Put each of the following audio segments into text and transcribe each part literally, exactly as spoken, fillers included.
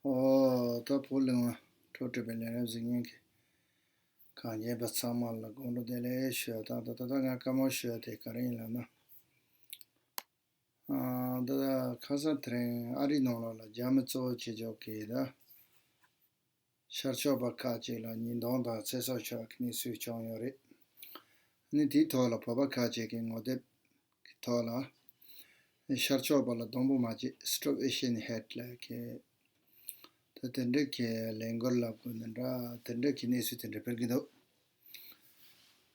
ཨོ། ད་བོད་གླིང་བ་འཕྲོ་མགྲོན་པའི་ལས་རིམ་གཟིགས་མཁན་གྱི་གངས་ཅན་པ་ཚང་མ་ལ་དགོང་དྲོ་བདེ་ལེགས་ཞུ་ཡ་དང་། ད་ད་ལྟ་ང་བཀའ་མོལ་ཞུ་ཡ་དེ་ག་རེ་ཡིན་ལབ་ན། ཨ། ད་ལྟ་ཁ་སང་དེ་རིང་ཨ་རིའི་ནང་ལོགས་ལ་རྒྱ་མི་གཙོ་བོ་བྱེད་ཕྱོགས་ཀྱི་ད་ཤར་ཕྱོགས་པ་ཁག་ཅིག་ལ་ཉེས་རྡུང་དང་ཚེ་སྲོག་ཤོར་བའི་གནས་ཚུལ་བྱུང་ཡོད་རེད། ཨ་ནི་དེའི་ཐོག་ལ་བོད་པ་ཁག་ཅིག་གིས་ངོ་དེབ་ཀྱི་ཐོག་ལ་ཤར་ཕྱོགས་པ་ལ་སྡོང་པོ་མ་བྱེད། Stop Asian Hate ལབ་མཁན། ད་དེ་འདྲ་གི་ལས་འགུལ་ལབ་དགོས་ན་འདྲ། དེ་འདྲ་གི་གནས་ཚུལ་དེ་འདྲ་སྤེལ་གྱི་འདུག་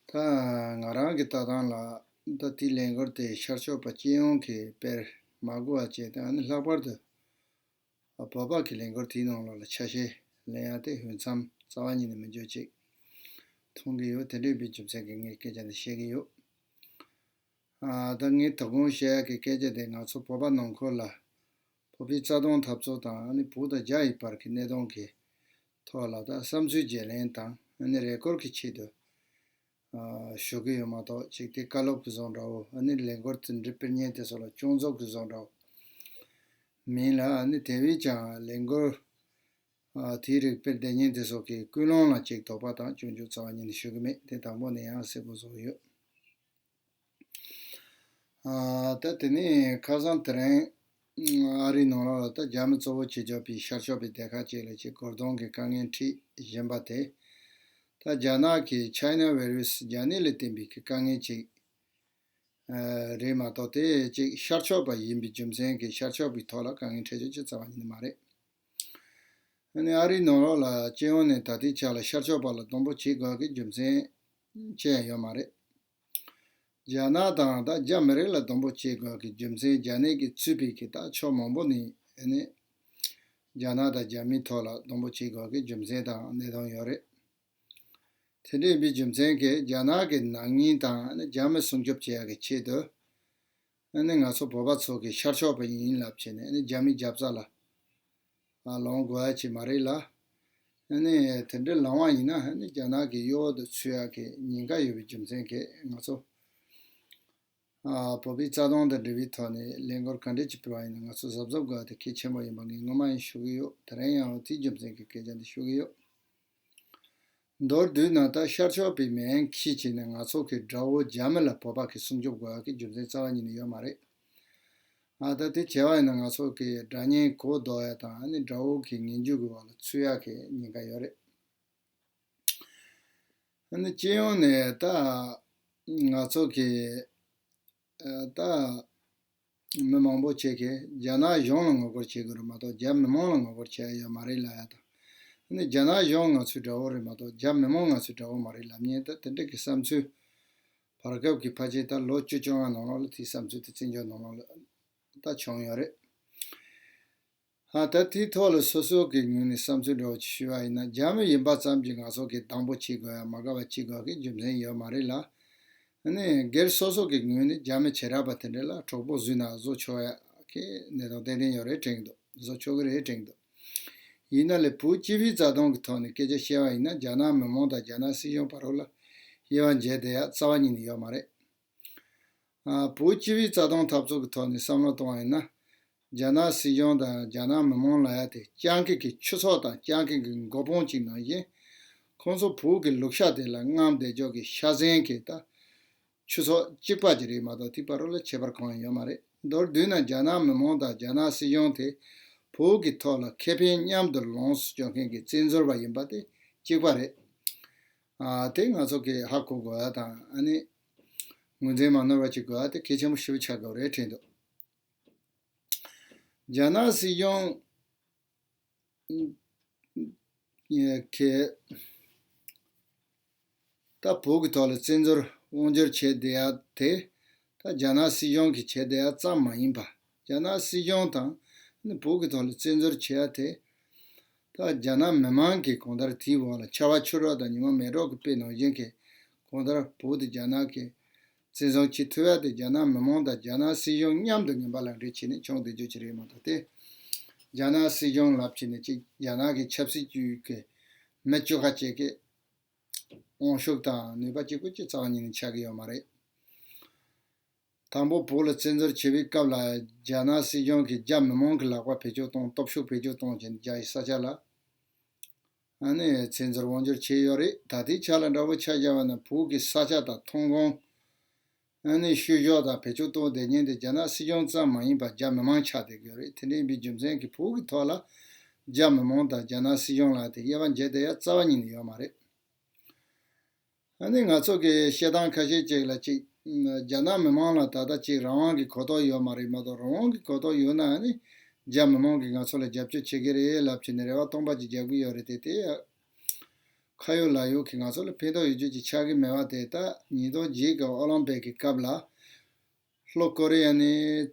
ད་ང་རང་གི་ལྟ་སྟངས་ལ་ད་དེའི་ལས་འགུལ་དེ་ཤར་ཕྱོགས་པ་སྤྱི་ཡོངས་ཀྱིས་སྤེལ་མ་དགོས་པ་བྱས་ཏེ། ཨ་ནི་ལྷག་པར་དུ་བོད་པ་གི་ལས་འགུལ་དེའི་ནང་ལོགས་ལ་ཆ་ཤས་ལེན་ཡ་དེ་འོས་འཚམ་རྩ་བ་ཉིད་ནས་མི་འཇོག་ཅིག་མཐོང་གི་ཡོད། དེ་འདྲ་ཡིན་པའི་རྒྱུ་མཚན་གྱིས་ངས་སྐད་ཆ་འདི་བཤད་ཀྱི་ཡོད། ཨ། ད་ངས་དོ་དགོང་བཤད་ཡ་གི་སྐད་ཆ་དེ་ང་ཚོ་བོད་པ་ནང་ཁུལ་ལ་བོད་པའི་རྩ་དོན་འཐབ་རྩོད་དང་། ཨ་ནི་བོད་དང་རྒྱ་ཡི་བར་གྱི་གནད་དོན་གྱི་ཐོག་ལ་ད་བསམ་ཚུལ་བརྗེ་ལེན་དང་། ཨ་ནི་རེས་སྐོར་གྱི་ཆེད་དུ་ཨ་ཞུ་གི་ཡོད་མ་གཏོགས། ཅིག་དེ་བཀའ་སློབ་ཀྱི་བཟོ་འདྲ་བོ། ཨ་ནི་ལས་འགུལ་དེ་འདྲ་སྤེལ་མཁན་དེ་ཚོ་ལ་སྐྱོན་འཛུགས་ཀྱི་བཟོ་འདྲ་བོ་མིན་ལ། ཨ་ནི་དེ་བས་ཀྱང་ལས་འགུལ་ཨ་དེའི་རིགས་སྤེལ་བསྡད་མཁན་དེ་ཚོ་གི་ཀུན་སློང་ལ་ཅིག་དོགས་པ་དང་སྐྱོན་བརྗོད་རྩ་བ་ཉིད་ནས་ཞུ་གི་མེད། དེ་དང་པོ་ནས་ཡང་གསལ་པོ་བཟོ་གི་ཡོད། ཨ། ད་དེ་ནས་ཁ་སང་དེ་རིང་ཨ་རིའི་ནང་ལོགས་ལ་ད་རྒྱ་མི་གཙོ་བོ་བྱེད་ཆོག་པའི་ཤར་ཕྱོགས་པའི་སྡེ་ཁག་ཅིག་ལ་ཅིག་རྒོལ་རྡུང་གི་དཀའ་ངལ་འཕྲད་བཞིན་པ་དེ། ད་རྒྱ་ནག་གི་China Virus རྒྱ་ནད་ལ་བརྟེན་པའི་གི་དཀའ་ངལ་ཅིག་ཨ་རེད་མ་གཏོགས། དེ་ཅིག་ཤར་ཕྱོགས་པ་ཡིན་པའི་རྒྱུ་མཚན་གྱིས་ཤར་ཕྱོགས་པའི་ཐོག་ལ་དཀའ་ངལ་འཕྲད་ཆོག་ཅིག་རྩ་བ་ཉིད་ནས་མ་རེད། ཨ་ནི་ཨ་རིའི་ནང་ལོགས་ལ་སྤྱི་ཡོངས་ནས་ད་ལྟའི་ཆ་ལ་ཤར་ཕྱོགས་པ་ལ་སྡོང་པོ་བྱེད་དགོས་ཀྱི་རྒྱུ་མཚན་ཅི་ཡང་ཡོད་མ་རེད། རྒྱ་ནག་དང་ད་རྒྱ་མི་རིགས་ལ་སྡོང་པོ་བྱེད་དགོས་ཀྱི་རྒྱུ་མཚན། རྒྱ་ནད་ཀྱིས་ཚུད་པའི་གི་ད་ཕྱོགས་མང་པོ་ནས་ཨ་ནི་རྒྱ་ནག་དང་རྒྱ་མིའི་ཐོག་ལ་སྡོང་པོ་བྱེད་དགོས་ཀྱི་རྒྱུ་མཚན་དང་གནད་དོན་ཡོད་རེད། དེ་འདྲ་ཡིན་པའི་རྒྱུ་མཚན་གྱིས་རྒྱ་ནག་གི་ནག་ཉེས་དང་ཨ་ནི་རྒྱ་མི་སྲུང་སྐྱོབ་བྱེད་ཡག་གི་ཆེད་དུ། ཨ་ནི་ང་ཚོ་བོད་པ་ཚོ་གི་ཤར་ཕྱོགས་པ་ཡིན་ལབ་བྱས་ནས་ཨ་ནི་རྒྱ་མིའི་རྒྱབ་རྩ་ལ་ཨ་ལོང་དགོས་ཡ་ཅིག་མ་རེད་ལ། ཨ་ནི་དེ་འདྲ་ལངས་པ་ཡིན་ན་ཨ་ནི་རྒྱ་ནག་གི་གཡོ་འོག་ཏུ་ཚུད་ཡ་གི་ཉེན་ཁ་ཡོད་པའི་རྒྱུ་མཚན་གྱིས། ང་ཚོ་ཨ་བོད་པའི་རྩ་དོན་དང་འབྲེལ་བའི་ཐོག་ནས་ལས་འགུལ་ག་འདྲ་ཅིག་སྤེལ་བ་ཡིན་ན་ང་ཚོ་གཟབ་གཟབ་དགོས་ཡ་དེ་གལ་ཆེན་པོ་ཡིན་པ་ངས་སྔོན་མ་ཡང་ཞུ་གི་ཡོད། དེ་རིང་ཡང་དེའི་རྒྱུ་མཚན་གྱིས་སྐད་ཆ་འདི་ཞུ་གི་ཡོད། མདོར་བསྡུས་ན་ད་ཤར་ཕྱོགས་པའི་མིང་ཁྱི་བྱས་ནས་ང་ཚོ་གི་དགྲ་བོ་རྒྱ་མི་ལ་བོད་པ་གི་སྲུང་སྐྱོབ་དགོས་ཡ་གི་རྒྱུ་མཚན་རྩ་བ་ཉིད་ནས་ཡོད་མ་རེད། ཨ་ད་དེ་བྱས་པ་ཡིན་ན་ང་ཚོ་གི་དགྲ་གཉེན་གོ་ལྡོག་ཡ་དང་། ཨ་ནི་དགྲ་བོ་གི་ངན་ཇུས་གི་འོག་ལ་ཚུད་ཡ་གི་ཉེན་ཁ་ཡོད་རེད། ཨ་ནི་སྤྱི་ཡོངས་ནས་ད་ང་ཚོ་གི་ཨ་ད་མི་མང་པོ་ཅིག་གིས་རྒྱ་ནག་གཞུང་ལ་ངོ་རྒོལ་བྱེད་དགོས་རེད་མ་གཏོགས། རྒྱ་མི་མང་ལ་ངོ་རྒོལ་བྱེད་ཡ་ཡོད་མ་རེད་ལབ་ཡ་དང་། ཨ་ནི་རྒྱ་ནག་གཞུང་ང་ཚོའི་དགྲ་བོ་རེད་མ་གཏོགས་རྒྱ་མི་མང་ང་ཚོའི་དགྲ་བོ་མ་རེད་ལབ་མཁན་ད་དེ་འདྲ་གི་བསམ་ཚུལ། བར་སྐབས་ཀྱི་ཕལ་ཆེར་ད་ལོ་བཅུ་བཅོ་ལྔ་ནང་ལོགས་ལ་དེའི་བསམ་ཚུལ་དེ་བཙན་བྱོལ་ནང་ལོགས་ལ་ད་བྱུང་ཡོད་རེད། ཨ་ད་དེའི་ཐོག་ལ་སོ་སོ་གི་ངོས་ནས་བསམ་ཚུལ་འདྲ་བོ་ཅིག་ཞུས་པ་ཡིན་ན། རྒྱ་མི་ཡིན་པ་ཙམ་གྱིས་ང་ཚོ་གི་སྡང་པོ་བྱེད་དགོས་ཡ། མ་དགའ་བ་བྱེད་དགོས་ཀྱི་རྒྱུ་མཚན་ཡོད་མ་རེད་ལ། ཨ་ནི་སྒེར་སོ་སོ་གི་ངོས་ནས་རྒྱ་མི་བྱེ་བྲག་པ་དེ་འདྲ་ལ་གྲོགས་པོ་བཟོས་ན་བཟོ་ཆོག་ཡ་གི་གནས་སྟངས་ཏན་ཏན་ཡོད་རེད་དྲན་གྱི་འདུག་བཟོ་ཆོག་གི་རེད་དྲན་གྱི་འདུག་ཡིན་ན་ལས་བོད་སྤྱི་པའི་རྩ་དོན་གྱི་ཐོག་ནས་སྐད་ཆ་བཤད་པ་ཡིན་ན། རྒྱ་ནག་མི་མང་དང་རྒྱ་ནག་སྲིད་གཞུང་བར་ལ་དབྱེ་བ་འབྱེད་བསྡད་ཡ་རྩ་བ་ཉིད་ནས་ཡོད་མ་རེད། ཨ་བོད་སྤྱི་པའི་རྩ་དོན་འཐབ་རྩོད་ཀྱི་ཐོག་ནས་བསམ་བློ་གཏོང་བ་ཡིན་ན། རྒྱ་ནག་སྲིད་གཞུང་དང་རྒྱ་ནག་མི་མང་ལབ་ཡ་དེ་སྤྱང་ཀི་གི་ཁྱུ་ཚོགས་དང་སྤྱང་ཀི་གི་མགོ་དཔུང་གཅིག་ནང་བཞིན། ཁོང་ཚོ་བོད་ཀྱི་ལུགས་ཤ་དེ་ལ་རྔམ་བསྡད་ཕྱོགས་ཀྱི་ཤ་ཟན་གྱི་ད་ཆུ་ཚོད་གཅིག་པ་ཅིག་རེད་མ་གཏོགས་དེའི་བར་ལ་ཁྱད་པར་གང་ཡང་ཡོད་མ་རེད། མདོར་བསྡུས་ན་རྒྱ་ནག་མི་མང་དང་རྒྱ་ནག་སྲིད་གཞུང་དེ་བོད་ཀྱི་ཐོག་ལ་ཁེ་ཕན་མཉམ་དུ་ལོངས་སུ་སྤྱོད་མཁན་གྱི་བཙན་འཛུལ་བ་ཡིན་པ་དེ་གཅིག་པ་རེད། ཨ་དེ་ང་ཚོ་གིས་ཧ་གོ་དགོས་ཡ་དང་། ཨ་ནི་ངོས་འཛིན་མ་ནོར་བ་བྱེད་དགོས་ཡ་དེ་གལ་ཆེན་པོ་ཞེ་པོ་ཆགས་དགོས་རེད་དྲན་འདུག་རྒྱ་ནག་སྲིད་གཞུང་གིས་ད་བོད་ཀྱི་ཐོག་ལ་བཙན་འཛུལ་དབང་སྒྱུར་བྱས་བསྡད་ཡ་དེ། ད་རྒྱ་ནག་སྲིད་གཞུང་གིས་བྱས་བསྡད་ཡ་ཙམ་མ་ཡིན་པ། རྒྱ་ནག་སྲིད་གཞུང་དང་ནི་བོད་ཀྱི་ཐོག་ལ་བཙན་འཛུལ་བྱས་ཡ་དེ། ད་རྒྱ་ནག་མི་མང་གིས་གང་ལྟར་དེའི་འོག་ལ་ཆར་པ་ཆུ་རགས་དང་ཉི་མ་མེ་རོག་གི་དཔེ་ནང་བཞིན་གྱི་གང་ལྟར་བོད་དེ་རྒྱ་ནག་གིས་བཙན་བཟུང་བྱེད་ཐུབ་ཡ་དེ། རྒྱ་ནག་མི་མང་དང་རྒྱ་ནག་སྲིད་གཞུང་མཉམ་དུ་ངན་པ་ལག་འབྲེལ་བྱས་ནས་བྱུང་བསྡད་རྒྱུ་ཅིག་རེད་མ་གཏོགས་དེ། རྒྱ་ནག་སྲིད་གཞུང་ལབ་བྱས་ནས་ཅིག་རྒྱ་ནག་གི་ཆབ་སྲིད་ཅུས་ཀྱི་མི་བཅུ་ཁ་ཅིག་གིས་དབང་ཤུགས་དང་ནུས་པ་གཅིག་པུ་ཅིག་རྩ་བ་ཉིད་ནས་ཆགས་ཀྱི་ཡོད་མ་རེད། ད་ དང་པོ་བོད་ལ་བཙན་འཛུལ་བྱེད་པའི་སྐབས་ལ་རྒྱ་ནག་སྲིད་གཞུང་གིས་རྒྱ་མི་མང་གི་ལག་པར་བེད་སྤྱོད་གཏོང་། སྟོབས་ཤུགས་བེད་སྤྱོད་གཏོང་བྱས་ནས་རྒྱ་ཡི་ས་ཆ་ལ་ཨ་ནི་བཙན་འཛུལ་དབང་སྒྱུར་བྱས་ཡོད་རེད། ད་ལྟའི་ཆ་ལ་འདྲ་པོ་ཆ་བཞག་པ་ན་བོད་ཀྱི་ས་ཆ་དང་ཐོན་ཁུངས། ཨ་ནི་བཤུ་གཞོག་དང་བེད་སྤྱོད་གཏོང་བསྡད་མཁན་དེ་རྒྱ་ནག་སྲིད་གཞུང་ཙམ་མ་ཡིན་པར་རྒྱ་མི་མང་ཆགས་བསྡད་ཀྱི་ཡོད་རེད། དེ་འདྲ་ཡིན་པའི་རྒྱུ་མཚན་གྱིས་བོད་ཀྱི་ཐོག་ལ་རྒྱ་མི་མང་དང་རྒྱ་ནག་སྲིད་གཞུང་ལ་དེ་དབྱེ་བ་འབྱེད་བསྡད་ཡ་རྩ་བ་ཉིད་ནས་ཡོད་མ་རེད། ཨ་ནི་ང་ཚོ་གི་བཤད་སྟངས་ཁ་ཤས་ཅིག་ལ་ཅིག་རྒྱ་ནག་མི་མང་ལ་ད་ལྟ་ཅིག་རང་དབང་གི་གོ་རྟོགས་ཡོད་མ་རེད་མ་གཏོགས། རང་དབང་གི་གོ་རྟོགས་ཡོད་ན་ཨ་ནི་རྒྱ་མི་མང་གིས་ང་ཚོ་ལ་རྒྱབ་སྐྱོར་བྱེད་ཀྱི་རེད་ལབ་བྱས་ནས་རེ་བ་སྟོང་པ་ཅིག་རྒྱག་གི་ཡོད་རེད་དེ། དེ་ཁ་ཡོད་ལག་ཡོད་ཀྱིས་ང་ཚོ་ལ་ཕན་ཐོགས་ཡོད་རྒྱུ་ཅིག་ཆགས་ཀྱི་མེད་པ་དེ། ད་ཉིས་སྟོང་བརྒྱད་ཀྱི་ཨོ་ལིམ་པིག་གི་སྐབས་ལ་ལྷོ་ཀོ་རི་ཡ་ནས་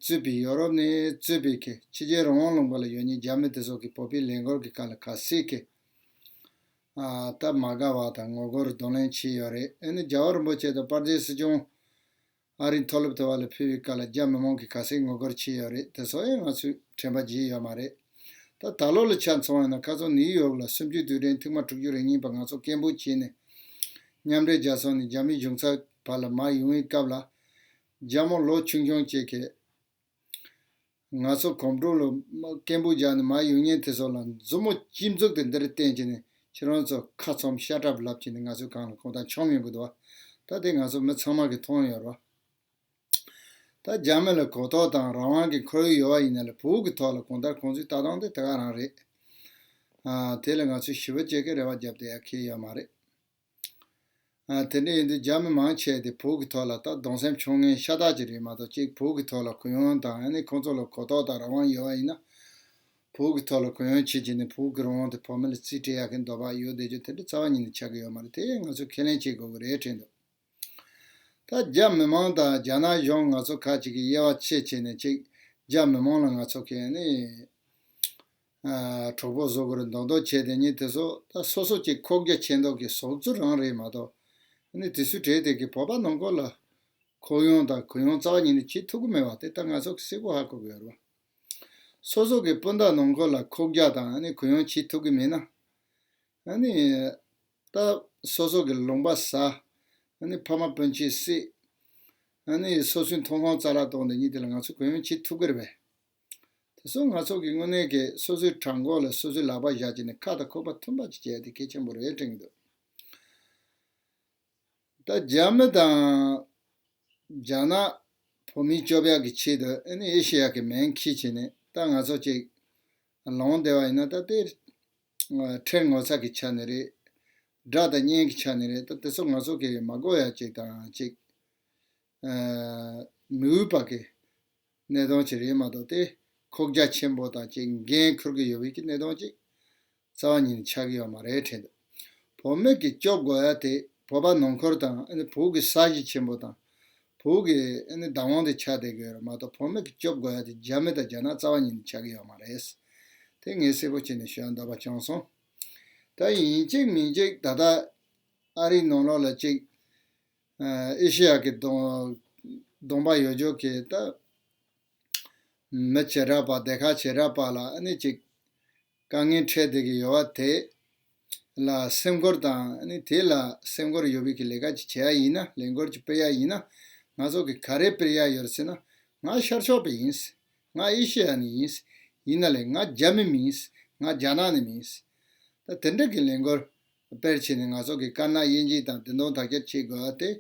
གཙོས་པའི་ཡོ་རོབ་ནས་གཙོས་པའི་གི་ཕྱི་རྒྱལ་རང་དབང་ལུང་པ་ལ་ཡོད་མཁན་རྒྱ་མི་དེ་ཚོ་གིས་བོད་པའི་ལས་འགུལ་གྱི་སྐབས་ལ་ག་ཚད་ཀྱི་ཨ་ད་མ་དགའ་བ་དང་ངོ་རྒོལ་གདོང་ལེན་བྱས་ཡོད་རེད། ཨ་ནི་རྒྱལ་བ་རིན་པོ་ཆེ་དང་དཔལ་ལྡན་སྲིད་སྐྱོང་ཨ་རིའི་མཐོ་སློབ་དེ་བ་ལ་ཕེབས་པའི་སྐབས་ལ་རྒྱ་མི་མང་གིས་ག་ཚད་ངོ་རྒོལ་བྱས་ཡོད་རེད། དེ་ཚོ་ཡང་ང་ཚོས་དྲན་པ་བརྗེད་ཡོད་མ་རེད། ད་ད་ལོ་ལ་ཆ་མཚོན་པ་ཡིན་ན་ཁ་སང་ནིའུ་ཡོག་ལ་སུམ་ཅུ་དུས་དྲན་ཐེངས་མ་དྲུག་ཅུ་རེ་གཉིས་པ་ང་ཚོ་སྐད་འབོད་བྱས་ནས་མཉམ་འབྲེལ་རྒྱལ་ཚོགས་ནས་རྒྱ་མིའི་གཞུང་ཚབ་བར་ལ་མར་ཡོང་བའི་སྐབས་ལ། རྒྱ་མོ་ལོ་ཆུང་ཆུང་ཅིག་གིས་ང་ཚོ་གོམ་བགྲོད་ལ་སྐད་འབོད་རྒྱག་ནས་མར་ཡོང་མཁན་དེ་ཚོ་ལ་མཛུབ་མོ་གཅིག་མཛུབ་དེ་འདིར་བསྟན་བྱས་ནས་ཁྱེད་རང་ཚོ་ཁ་ཚུམས་ཤ་ཊབ་ལབ་བྱས་ནས་ང་ཚོའི་སྒང་ལ་གང་ལྟར་མཆོང་ཡོང་གི་འདུག་བ། ད་དེ་ང་ཚོ་མི་ཚང་མ་གིས་མཐོང་ཡོད་རེད་བ། ད་རྒྱ་མི་ལ་གོ་རྟོགས་དང་རང་དབང་གི་ཁོར་ཡུག་ཡོད་པ་ཡིན་ན་ལ་བོད་ཀྱི་ཐོག་ལ་གང་ལྟར་ཁོང་ཚོའི་ལྟ་སྟངས་དེ་དེ་ག་རང་རེད། ཨ་དེ་ལ་ང་ཚོས་ཞེ་པོ་ཅིག་གི་རེ་བ་བརྒྱབ་བསྡད་ཡ་གང་ཡང་ཡོད་མ་རེད། ཨ་དེ་འདྲ་ཡིན་དུས་རྒྱ་མི་མང་ཆེ་དེ་བོད་ཀྱི་ཐོག་ལ་ད་གདུང་སེམས་མཆོང་མཁན་ཤ་སྟག་ཅིག་རེད་མ་གཏོགས། གཅིག་བོད་ཀྱི་ཐོག་ལ་གུ་ཡངས་དང་ཨ་ནི་ཁོང་ཚོ་ལ་གོ་རྟོགས་དང་རང་དབང་ཡོད་པ་ཡིན་ན། བོད་ཀྱི་ཐོག་ལ་གུ་ཡངས་བྱེད་ཀྱི་ནི་བོད་ཀྱི་རང་དབང་དེ་བོད་མི་ལ་རྩིས་སྤྲད་ཡག་གི་འདོད་པ་ཡོད་བསྡད་རྒྱུ་དེ་འདྲ་རྩ་བ་ཉིད་ནས་ཆགས་ཀྱི་ཡོད་མ་རེད། དེ་ང་ཚོས་ཁས་ལེན་བྱེད་དགོས་ཀྱི་རེད་དྲན་འདུག་ད་རྒྱ་མི་མང་དང་རྒྱ་ནག་གཞུང་ང་ཚོ་ཁ་ཅིག་གིས་དབྱེ་བ་ཕྱེ་བྱས་ནས་ཅིག་རྒྱ་མི་མང་ལ་ང་ཚོ་གིས་ནི་ཨ་གྲོགས་པོ་བཟོ་དགོས་རེད་མདོག་མདོག་བྱས་བསྡད་མཁན་དེ་ཚོ་ད་སོ་སོ་ཅིག་ཁོག་རྒྱ་ཆེ་མདོག་གི་ཟོག་རྫུ་རང་རེད་མ་གཏོགས། ནི་དེ་ཚོའི་གྲས་དེ་གིས་བོད་པ་ནང་ཁུལ་ལ་ཁོག་ཡངས་དང་གུ་ཡངས་རྩ་བ་ཉིད་ནས་བྱེད་ཐུབ་ཀྱི་མེད་པ་དེ་ད་ང་ཚོ་གིས་གསལ་པོ་ཧ་གོ་གི་ཡོད་རེད་བ། སོ་སོ་གི་སྤུན་ཟླ་ནང་ཁུལ་ལ་ཁོག་རྒྱ་དང་ནི་གུ་ཡངས་བྱེད་ཐུབ་ཀྱི་མེད་ན། ཨ་ནི་ད་སོ་སོ་གི་ལུང་པ་ཟ། ཨ་ནི་ཕ་མ་སྤུན་མཆེད་བསད། ཨ་ནི་སོ་སོའི་མཐོང་ཁུངས་རྩ་བརླག་གཏོང་བསྡད་མཁན་དེ་ལ་ང་ཚོ་གུ་ཡངས་བྱེད་ཐུབ་ཀྱི་རེད་པས། དེ་ཚོ་ང་ཚོ་གི་དངོས་གནས་ཀྱི་སོ་སོའི་བྲང་ཁོག་ལ་སོ་སོའི་ལག་པ་བཞག་བྱས་ནས་ཁ་དང་ཁོག་པ་མཐུན་པ་ཅིག་བྱས་ཏེ་གལ་ཆེན་པོ་རེད་དྲན་གྱི་འདུག་ད་རྒྱ་མི་དང་རྒྱ་ནག་བོད་མིའི་སྐྱོབ་ཡག་གི་ཆེད་དུ་ཨ་ནི་ཨེ་ཤེ་ཡ་གི་མིང་འཁྱེར་བྱས་ནས་ད་ང་ཚོ་ཅིག་ལངས་བསྡད་པ་ཡིན་ན་ད་དེ་ཁྲེལ་ངོ་ཚ་གི་ཆ་ནས་རེད། དགྲ་དང་གཉེན་གྱི་ཆ་ནས་རེད། ད་དེ་ཚོ་ང་ཚོ་གིས་མ་གོ་ཡ་ཅིག་དང་ཅིག་ཨ་མི་འོས་པ་གི་གནད་དོན་ཅིག་རེད་མ་གཏོགས། དེ་ཁོག་རྒྱ་ཆེན་པོ་དང་ཅིག་འགན་འཁུར་གི་ཡོད་པའི་གི་གནད་དོན་ཅིག་རྩ་བ་ཉིད་ནས་ཆགས་ཀྱི་ཡོད་མ་རེད་དྲན་འདུག་བོད་མི་གི་སྐྱོབ་དགོས་ཡ་དེ་བོད་པ་ནང་ཁུལ་དང་ཨ་ནི་བོད་གི་ས་གཞི་ཆེན་པོ་དང་བོད་གི་ཨ་ནི་བདག་དབང་དེ་ཆགས་བསྡད་ཀྱི་ཡོད་རེད་མ་གཏོགས། བོད་མི་གི་སྐྱོབ་དགོས་ཡ་དེ་རྒྱ་མི་དང་རྒྱ་ནག་རྩ་བ་ཉིད་ནས་ཆགས་ཀྱི་ཡོད་མ་རེད། དེ་ངས་གསལ་པོ་བྱས་ནས་ཞུ་ཡ་འདོད་པ་བྱུང་སོང་། ད་ཡིན་གཅིག་མིན་གཅིག་ད་ལྟ་ཨ་རིའི་ནང་ལོགས་ལ་ཅིག་ཨ་ཨེ་ཤེ་ཡ་གི་གདོང་གདོང་པ་ཡོད་རྒྱུ་གི་ད་མི་བྱེ་བྲག་པ་སྡེ་ཁག་བྱེ་བྲག་པ་ལ་ཨ་ནི་ཅིག་དཀའ་ངལ་འཕྲད་བསྡད་ཀྱི་ཡོད་པ་དེ་ལ་སེམས་ཁུར་དང་ཨ་ནི་དེ་ལ་སེམས་ཁུར་ཡོད་པའི་གི་ལས་ཀ་ཅིག་བྱེད་ཡ་ཡིན་ན། ལས་འགུལ་ཅིག་སྤེལ་ཡ་ཡིན་ན། ང་ཚོ་གི་ག་རེ་སྤེལ་ཡ་ཡོད་ཟེར་ན། ང་ཤར་ཕྱོགས་པ་ཡིན། ང་ཨེ་ཤེ་ཡ་ནས་ཡིན། ཡིན་ན་ལས་ང་རྒྱ་མི་མིན། ང་རྒྱ་ནག་ནས་མིན། ད་དེ་འདྲ་གི་ལས་འགུལ་སྤེལ་བྱས་ནས་ང་ཚོ་གི་དཀར་ནག་དབྱེ་འབྱེད་དང་བདེན་དོན་དག་སྐྱེལ་བྱེད་དགོས་པ་དེ་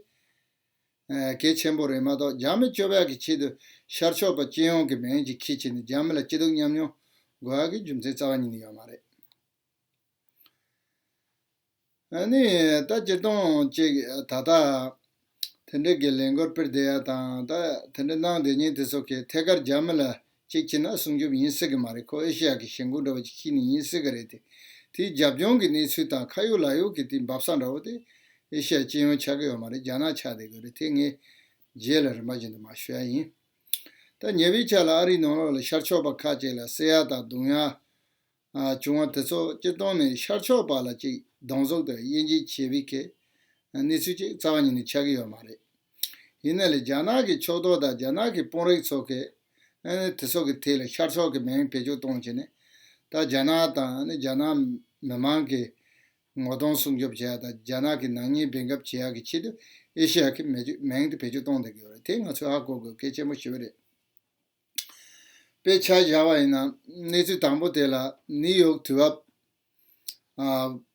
ཨ་གལ་ཆེན་པོ་རེད་མ་གཏོགས། རྒྱ་མི་སྐྱོབ་ཡག་གི་ཆེད་དུ་ཤར་ཕྱོགས་པ་སྤྱི་ཡོངས་ཀྱི་མིང་ཅིག་འཁྱེར་བྱས་ནས་རྒྱ་མི་ལ་སྐྱིད་སྡུག་མཉམ་མྱོང་དགོས་ཡག་གི་རྒྱུ་མཚན་རྩ་བ་ཉིད་ནས་ཡོད་མ་རེད། ཨ་ནི་ད་སྤྱིར་བཏང་ཅིག་ད་ལྟ་དེ་འདྲ་གི་ལས་འགུལ་སྤེལ་བསྡད་ཡ་དང་། ད་དེ་འདྲ་གནང་བསྡད་མཁན་དེ་ཚོ་གིས་ཐད་ཀར་རྒྱ་མི་ལ་གཅིག་བྱས་ན་སྲུང་སྐྱོབ་ཡིན་སྲིད་གི་མ་རེད། ཁོ་ཨེ་ཤེ་ཡ་གི་ཞེན་ཁོག་འདྲ་བོ་ཅིག་ཁྱེར་ནས་ཡིན་སྲིད་གི་རེད་དེ། དེའི་རྒྱབ་ལྗོངས་ཀྱི་གནས་ཚུལ་དང་ཁ་ཡོད་ལག་ཡོད་ཀྱི་དེའི་འབབ་ས་འདྲ་བོ་དེ་ཨེ་ཤེ་ཡ་སྤྱི་ཡོངས་ཆགས་ཀྱི་ཡོད་མ་རེད། རྒྱ་ནག་ཆགས་བསྡད་གི་རེད། དེ་ངས་རྗེས་ལ་རིམ་པ་བཞིན་དུ་མར་ཞུ་ཡ་ཡིན། ད་ཉེ་བའི་ཆར་ལ་ཨ་རིའི་ནང་ལོགས་ལ་ཤར་ཕྱོགས་པ་ཁག་ཅིག་ལ་བསད་ཡ་དང་རྡུང་ཡ་ཨ་བྱུང་བ་དེ་ཚོ་སྤྱིར་བཏང་ནས་ཤར་ཕྱོགས་པ་ལ་ཅིག་སྡང་ཟུག་དང་དབྱེ་འབྱེད་བྱེད་པའི་གི་གནས་ཚུལ་ཅིག་རྩ་བ་ཉིད་ནས་ཆགས་ཀྱི་ཡོད་མ་རེད། ཡིན་ན་ལས་རྒྱ་ནག་གི་ཕྱོགས་གཏོགས་དང་རྒྱ་ནག་གི་དཔོན་རིགས་ཚོ་གིས་ཨ་ནི་དེ་ཚོ་གི་ཐད་ལ་ཤར་ཕྱོགས་ཀྱི་མིང་བེད་སྤྱོད་གཏོང་བྱས་ནས། ད་རྒྱ་ནག་དང་ཨ་ནི་རྒྱ་ནག་མི་མང་གི་ ངོ་གདོང་སྲུང་སྐྱོབ་བྱེད་ཡ་དང་རྒྱ་ནག་གི་ནག་ཉེས་འབེན་རྒྱབ་བྱེད་ཡ་གི་ཆེད་དུ་ཨེ་ཤེ་ཡ་གི་མེ་མིང་དེ་བེད་སྤྱོད་གཏོང་བསྡད་ཀྱི་ཡོད་རེད། དེ་ང་ཚོས་ཧ་གོ་དགོས་གལ་ཆེན་པོ་ཞེ་པོ་རེད། དཔེ་ཆ་བཞག་པ་ཡིན་ན་གནས་ཚུལ་དང་པོ་དེ་ལ་ནིའུ་ཡོག་དུས་བབ་ཨ་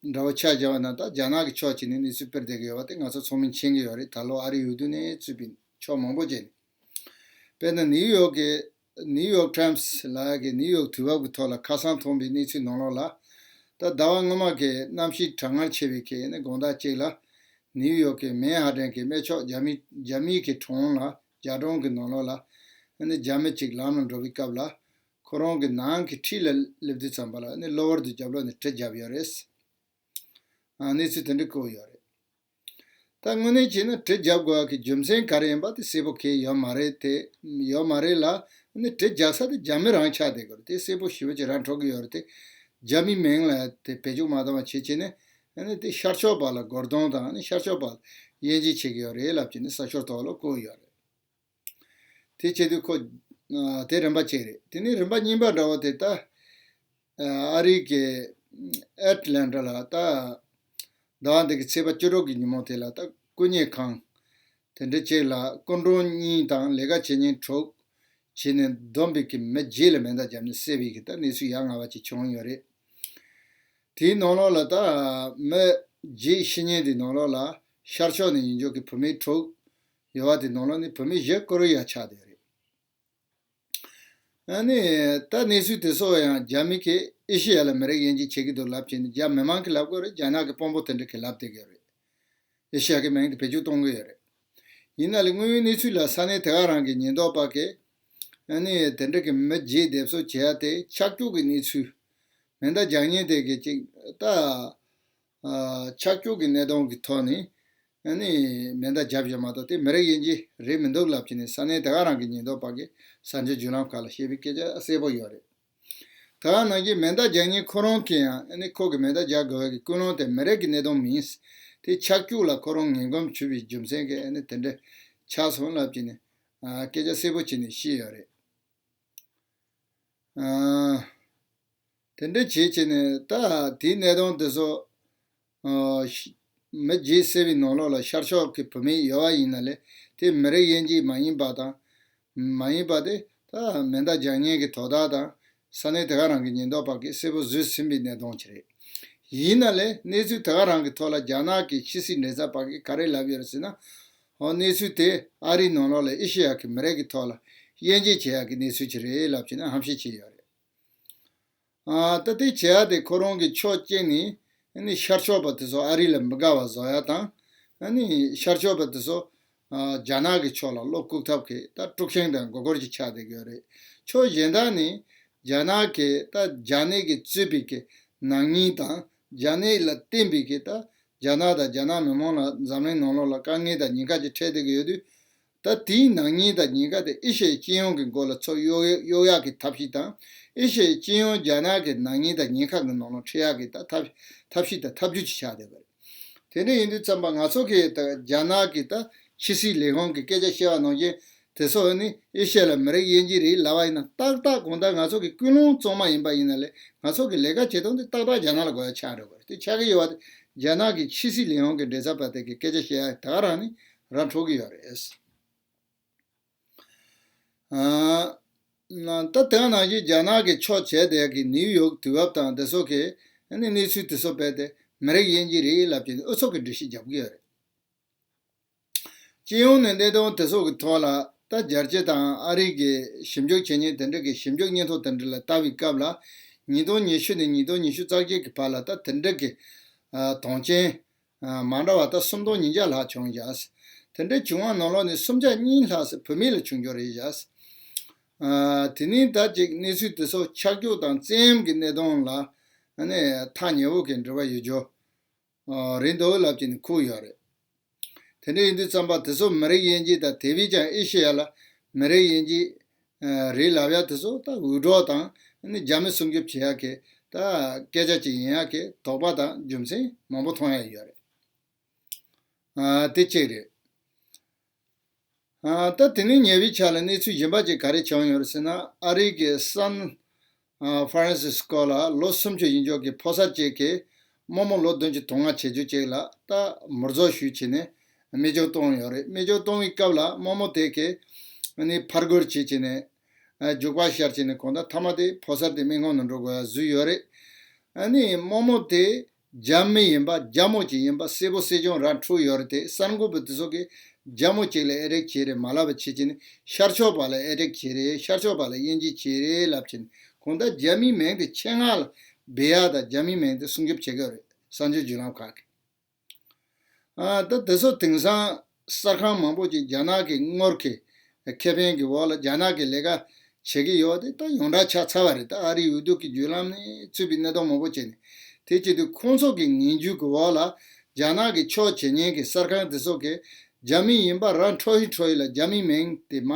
འདྲ་བོ་ཆ་བཞག་པ་ན་ད་རྒྱ་ནག་གི་ཕྱོགས་ཀྱིས་ནི་གནས་ཚུལ་སྤེལ་བསྡད་ཀྱི་ཡོད་པ་དེ་ང་ཚོ་ཚང་མས་མཁྱེན་གྱི་ཡོད་རེད། ད་ལོ་ཨ་རིའི་འོས་བསྡུ་ནས་ཚུད་པའི་ཕྱོགས་མང་པོ་ཅིག་ནས། དཔེར་ན་ནིའུ་ཡོག་གི་ནིའུ་ཡོག་ཊའིམ་སི་ལབ་ཡ་གི་ནིའུ་ཡོག་དུས་བབ་ཀྱི་ཐོག་ལ་ཁ་སང་ཐོན་པའི་གནས་ཚུལ་ནང་ལོགས་ལ། ད་ཟླ་བ་སྔོན་མ་གི་གནམ་གཤིས་གྲང་ངར་ཆེ་བའི་གི་ནི་དགོང་དག་ཅིག་ལ། ནིའུ་ཡོག་གི་མན་ཧ་ཏན་གྱི་སྨད་ཕྱོགས་རྒྱ་མི་རྒྱ་མིའི་གི་གྲོང་ལ་རྒྱ་གྲོང་གི་ནང་ལོགས་ལ། ནི་རྒྱ་མི་གཅིག་ལམ་ལ་འགྲོ་བའི་སྐབས་ལ། ཁོ་རང་གི་ནང་གི་འཁྲིས་ལ་སླེབས་དུས་ཙམ་པ་ལ་ནི་གློ་བུར་དུ་རྒྱབ་ལོགས་ནས་གྲི་བརྒྱབ་ཡོད་རེད། ཨ་གནས་ཚུལ་དེ་འདྲ་བཀོད་ཡོད་རེད། ད་དངོས་གནས་བྱས་ན་གྲི་རྒྱབ་དགོས་པ་གི་རྒྱུ་མཚན་ག་རེ་ཡིན་པ་དེ་གསལ་པོ་གང་ཡང་ཡོད་མ་རེད་དེ། ཡོད་མ་རེད་ལ། ནི་གྲི་རྒྱག་ས་དེ་རྒྱ་མི་རང་ཆགས་བསྡད་ཀྱི་རེད། དེ་གསལ་པོ་ཞེ་པོ་ཅིག་རང་འཕྲོད་ཀྱི་ཡོད་རེད་དེ། རྒྱ་མིའི་མིང་ལ་དེ་བེད་སྤྱོད་མ་བཏང་བ་བྱེད་བྱས་ནས། ནི་དེ་ཤར་ཕྱོགས་པ་ལ་རྒོལ་རྡུང་དང་ནི་ཤར་ཕྱོགས་པ་ལ་དབྱེ་འབྱེད་བྱེད་ཀྱི་ཡོད་རེད་ལབ་བྱས་ནས་གསར་ཤོག་ཐོག་ལ་བཀོད་ཡོད་རེད། དེ་བྱེད་དུས་ཁོ། ཨ་དེ་རིམ་པ་གཅིག་རེད། དེ་ནས་རིམ་པ་གཉིས་པ་འདྲ་བོ་དེ་ད། ཨ་རིའི་གི་ཨེ་ཊ་ལན་ཊ་ལ་ད། ཟླ་བ་འདི་གི་ཚེས་པ་བཅུ་དྲུག་གི་ཉིན་མོ་དེ་ལ་ད་སྐུ་ཉིད་ཁང་། དེ་འདྲ་གཅིག་ལ་སྐུ་མགྲོན་གཉིས་དང་ལས་ཀ་བྱེད་མཁན་དྲུག་བྱས་ནས་བསྡོམས་པའི་གི་མི་བརྒྱད་ལ་མེ་མདའ་བརྒྱབ་ནས་བསད་པའི་གི་ད་གནས་ཚུལ་ཡ་ང་བ་ཅིག་བྱུང་ཡོད་རེད། དེའི་ནང་ལོགས་ལ་ད་མི་བརྒྱད་ཤི་མཁན་དེའི་ནང་ལོགས་ལ་ཤར་ཕྱོགས་ནས་ཡིན་རྒྱུ་གི་བུད་མེད་དྲུག་ཡོད་པ་དེའི་ནང་ལོགས་ནས་བུད་མེད་བཞི་ཀོ་རི་ཡ་ཆགས་བསྡད་ཡོད་རེད། ཨ་ནི་ད་གནས་ཚུལ་དེ་ཚོ་ཡང་རྒྱ་མི་གིས་ཨེ་ཤེ་ཡ་ལ་མི་རིགས་དབྱེ་འབྱེད་བྱེད་ཀྱི་འདུག་ལབ་བྱས་ནས་རྒྱ་མི་མང་གིས་ལབ་ཀྱི་ཡོད་རེད། རྒྱ་ནག་གི་དཔོན་པོ་དེ་འདྲ་གིས་ལབ་བསྡད་ཀྱི་ཡོད་རེད། ཨེ་ཤེ་ཡ་གི་མིང་དེ་བེད་སྤྱོད་གཏོང་གི་ཡོད་རེད། ཡིན་ན་ལས་དངོས་ཡོད་གནས་ཚུལ་ལ་ས་གནས་དེ་ག་རང་གི་ཉེན་རྟོག་པ་གིས་ཨ་ནི་དེ་འདྲ་གི་མི་བརྒྱད་སྡེབ་གསོད་བྱེད་ཡ་དེ་ཆག་སྐྱུག་གི་གནས་ཚུལ། མེ་མདའ་རྒྱག་མཁན་དེ་གི་ཅིག་ད། ཨ་ཆག་སྐྱུག་གི་གནད་དོན་གྱི་ཐོག་ནས་ཨ་ནི་མེ་མདའ་བརྒྱབ་ཡོད་མ་གཏོགས་དེ་མི་རིགས་དབྱེ་འབྱེད་རེད་མི་འདུག་ལབ་བྱས་ནས་ས་གནས་དེ་ག་རང་གི་ཉེན་རྟོག་པ་གིས་གསར་འགྱུར་བརྒྱུད་ལམ་ཁག་ལ་བཤད་པའི་སྐད་ཆ་གསལ་པོ་ཡོད་རེད། ད་ག་ནང་བཞིན་མེ་མདའ་རྒྱག་མཁན་ཁོ་རང་གིས་ཡང་ཨ་ནི་ཁོ་གི་མེ་མདའ་རྒྱག་དགོས་པའི་ཀུན་སློང་དེ་མི་རིགས་ཀྱི་གནད་དོན་མིན། དེ་ཆག་སྐྱུག་ལ་ཁོ་རང་ངན་གོམས་བྱུང་བའི་རྒྱུ་མཚན་གྱིས་ཨ་ནི་དེ་འདྲ་ཆགས་སོང་ལབ་བྱས་ནས་ཨ་སྐད་ཆ་གསལ་པོ་བྱས་ནས་བཤད་ཡོད་རེད། ཨ་དེ་འདྲ་བྱེད་བྱས་ནས་ད་དེའི་གནད་དོན་དེ་ཚོ་ཨ་ཤ་མི་བརྒྱད་བསད་པའི་ནང་ལོགས་ལ་ཤར་ཕྱོགས་ཀྱི་བུད་མེད་ཡོད་པ་ཡིན་ན་ལས་དེ་མི་རིགས་དབྱེ་འབྱེད་མ་ཡིན་པ་དང་། མ་ཡིན་པ་དེ་ད་མེ་མདའ་རྒྱག་མཁན་གྱི་དོ་བདག་དང་ས་གནས་དེ་ག་རང་གི་ཉེན་རྟོག་པ་གིས་གསལ་པོ་བཟོས་ཟིན་པའི་གནད་དོན་ཅིག་རེད། ཡིན་ན་ལས་གནས་ཚུལ་དེ་ག་རང་གི་ཐོག་ལ་རྒྱ་ནག་གི་ཕྱི་སྲིད་མགྲིན་ཚབ་པ་གིས་ག་རེ་ལབ་ཡོད་རེད་ཟེར་ན། འོ་གནས་ཚུལ་དེ་ཨ་རིའི་ནང་ལོགས་ལ་ཨེ་ཤེ་ཡ་གི་མི་རིགས་ཀྱི་ཐོག་ལ་དབྱེ་འབྱེད་བྱེད་ཡག་གི་གནས་ཚུལ་ཅིག་རེད་ལབ་བྱས་ནས་ཧམ་བཤད་བྱས་ཡོད་རེད། ཨ་ད་དེ་བྱེད་ཡག་དེ་ཁོ་རང་གི་ཕྱོགས་གཅིག་ནས་ནི་ཤར་ཕྱོགས་པ་དེ་ཚོ་ཨ་རི་ལ་མི་དགའ་བ་བཟོ་ཡག་དང་། ཨ་ནི་ཤར་ཕྱོགས་པ་དེ་ཚོ་ཨ་རྒྱ་ནག་གི་ཕྱོགས་ལ་བློ་བཀུག་ཐབས་ཀྱི་ད་དཀྲུག་ཤིང་དང་མགོ་སྐོར་ཅིག་ཆགས་བསྡད་ཀྱི་ཡོད་རེད། ཕྱོགས་གཞན་དག་ནས་རྒྱ་ནག་གི་ད་རྒྱ་ནད་ཀྱིས་གཙོས་པའི་གི་ནག་ཉེས་དང་རྒྱ་ནད་ལ་བརྟེན་པའི་གི་ད་རྒྱ་ནག་དང་རྒྱ་ནག་མི་མང་ལ་འཛམ་གླིང་ནང་ལོགས་ལ་དཀའ་ངལ་དང་ཉེན་ཁ་ཅིག་འཕྲད་བསྡད་ཀྱི་ཡོད་དུས། ད་དེའི་ནག་ཉེས་དང་ཉེན་ཁ་དེ་ཨེ་ཤི་ཡའི་སྤྱི་ཡོངས་ཀྱི་མགོ་ལ་ཚུར་གཡུག་གཡུག་ཡག་གི་ཐབས་ཤེས་དང་། ཨེ་ཤི་ཡའི་སྤྱི་ཡོངས་རྒྱ་ནག་གི་ནག་ཉེས་དང་ཉེན་ཁ་གི་ནང་ལ་ཁྲིད་ཡག་གི་ད་ཐབས་ཐབས་ཤེས་དང་ཐབས་ཇུས་ཅིག་ཆགས་བསྡད་པ་རེད། དེ་འདྲ་ཡིན་དུས་ཙམ་པ་ང་ཚོ་གིས་ད་རྒྱ་ནག་གི་ད་ཕྱི་སྲིད་ལས་ཁུངས་ཀྱི་སྐད་ཆ་བཤད་པ་ནང་བཞིན་དེ་ཚོ་ནི་ཨེ་ཤི་ཡ་ལ་མི་རིགས་དབྱེ་འབྱེད་རེད་ལབ་པ་ཡིན་ན་ཏག་ཏག་དགོང་དག་ང་ཚོ་གི་ཀུན་སློང་གཙང་མ་ཡིན་པ་ཡིན་ན་ལས་ང་ཚོ་གི་ལས་ཀ་བྱེད་སྟངས་དེ་ཏག་ཏག་རྒྱ་ནག་ལ་དགོས་ཡ་ཆགས་འགྲོ་གི་རེད། དེ་ཆགས་ཀྱི་ཡོད་པ་དེ་རྒྱ་ནག་གི་ཕྱི་སྲིད་ལས་ཁུངས་ཀྱི་མགྲིན་ཚབ་པ་དེ་གི་སྐད་ཆ་བཤད་ཡ་ད་ག་རང་ནི་ར་འཕྲོད་ཀྱི་ཡོད་རེད། ཨ་ད་དེ་ནང་བཞིན་རྒྱ་ནག་གི་ཕྱོགས་བྱས་དེ་གི་ནིའུ་ཡོག་དུས་བབ་དང་དེ་ཚོ་གི་ཨ་ནི་གནས་ཚུལ་དེ་ཚོ་སྤེལ་ཏེ་མི་རིགས་དབྱེ་འབྱེད་རེད་ལབ་ཀྱི་ཨུ་ཚུགས་ཀྱི་འགྲེལ་བཤད་རྒྱབ་ཀྱི་ཡོད་རེད། སྤྱི་ཡོངས་ནས་གནད་དོན་དེ་ཚོ་གི་ཐོག་ལ་ད་རྒྱལ་སྤྱི་དང་ཨ་རི་གི་ཞིབ་འཇུག་བྱེད་མཁན་དེ་འདྲ་གི་ཞིབ་འཇུག་སྙན་ཐོ་དེ་འདྲ་ལ་ལྟ་བའི་སྐབས་ལ་ཉིས་སྟོང་ཉི་ཤུ་ནས་ཉིས་སྟོང་ཉི་ཤུ་རྩ་གཅིག་གི་བར་ལ་ད་དེ་འདྲ་གི་ཨ་དོན་རྐྱེན་ཨ་མ་འདྲ་བ་ད་སུམ་སྟོང་ཉིས་བརྒྱ་ལྷག་བྱུང་བཞག་དེ་འདྲ་བྱུང་བ་ནང་ལོགས་ནས་སུམ་བརྒྱ་གཉིས་ལྷག་ཙམ་བུད་མེད་ལ་བྱུང་རྒྱུ་རེད་བཞག་ཨ་དེ་ནས་ད་ཅིག་གནས་ཚུལ་དེ་ཚོ་ཆག་སྐྱུག་དང་བཙན་གཡེམ་གྱི་གནད་དོན་ལ་ཨ་ནི་ཐག་ཉེ་བོ་གི་འབྲེལ་བ་ཡོད་རྒྱུ་ཨ་རེད་འདུག་ལབ་ཀྱི་ནི་ཁུག་ཡོད་རེད། དེ་འདྲ་ཡིན་དུས་ཙམ་པ་དེ་ཚོ་མི་རིགས་དབྱེ་འབྱེད་དང་དེ་བས་ཀྱང་ཨེ་ཤེ་ཡ་ལ་མི་རིགས་དབྱེ་འབྱེད་ཨ་རེད་ལབ་ཡ་དེ་ཚོ་ད་འུད་སྒྲོག་དང་ནི་རྒྱ་མི་སྲུང་སྐྱོབ་བྱེད་ཡ་གི་ད་སྐད་ཆ་ཅིག་ཡིན་ཡ་གི་དོགས་པ་དང་རྒྱུ་མཚན་མང་པོ་མཐོང་ཡ་ཡོད་རེད། ཨ་དེ་གཅིག་རེད། ཨ་ད་དེ་ནས་ཉེ་བའི་ཆར་ལ་གནས་ཚུལ་གཞན་པ་ཅིག་ག་རེ་བྱུང་ཡོད་རེད་ཟེར་ན་ཨ་རི་གི་སན་ཨ་ཧྥ་རན་སི་སྐོ་ལ་ལོ་སུམ་ཅུ་ཡིན་ཆོག་གི་ཕོ་གསར་ཅིག་གིས་ རྨོ་མོ་ལོ་བདུན་ཅུ་དོན་ལྔ་བྱེད་རྒྱུ་ཅིག་ལ་ད་མུར་རྫོགས་ཞུས་བྱས་ནས་རྨས་སྐྱོན་བཏང་ཡོད་རེད། རྨས་སྐྱོན་བཏང་བའི་སྐབས་ལ་རྨོ་མོ་དེ་གས་ཨ་ནི་ཕར་རྒོལ་བྱས་བྱས་ནས་ཨ་རྒྱུག་པ་ཤར་བྱས་ནས་གང་ལྟར་མཐའ་མ་དེ་ཕོ་གསར་དེ་སྨན་ཁང་ནང་འགྲོ་དགོས་ཡ་བཟོས་ཡོད་རེད། ཨ་ནི་རྨོ་མོ་དེ་རྒྱ་མི་ཡིན་པ་རྒྱ་མོ་ཅིག་ཡིན་པ་གསལ་པོ་གསལ་རྐྱང་ར་འཕྲོད་ཡོད་རེད་དེ། གསར་འགོད་པ་དེ་ཚོ་གིས་རྒྱ་མོ་ཅིག་ལ་ཨེ་ཊེག་བྱས་རེད་མ་ལབ་པ་བྱེད་ཀྱི་ནི་ཤར་ཕྱོགས་པ་ལ་ཨེ་ཊེག་བྱས་རེད། ཤར་ཕྱོགས་པ་ལ་དབྱེ་འབྱེད་བྱས་རེད་ལབ་ཀྱི་ནི་གང་ལྟར་རྒྱ་མིའི་མིང་དེ་ཆེད་མངགས་ལ་སྦས་ཡག་དང་རྒྱ་མིའི་མིང་དེ་སྲུང་སྐྱོབ་བྱེད་ཀྱི་ཡོད་རེད་གསར་འགྱུར་བརྒྱུད་ལམ་ཁག་གིས། ཨ་ད་དེ་ཚོ་དེང་སང་གསར་ཁང་མང་པོ་ཅིག་རྒྱ་ནག་གི་དངུལ་གྱི་ཁེ་ཕན་གྱི་འོག་ལ་རྒྱ་ནག་གི་ལས་ཀ་བྱེད་ཀྱི་ཡོད་དེ་ད་ཡོངས་གྲགས་ཆགས་ཚར་བ་རེད། ད་ཨ་རིའི་འོས་བསྡུ་གི་བརྒྱུད་ལམ་ནས་ཚུད་པའི་གནས་སྟངས་མང་པོ་བྱས་ནས་དེ་བྱེད་དུས་ཁོང་ཚོ་གི་ངན་ཇུས་ཀྱི་འོག་ལ་རྒྱ་ནག་གི་ཕྱོགས་བྱེད་མཁན་གྱི་གསར་ཁང་དེ་ཚོ་གིས་རྒྱ་མི་ཡིན་པ་ར་འཕྲོད་ཡི་འཕྲོད་ཡི་ལ་རྒྱ་མིའི་མིང་དེ་མ་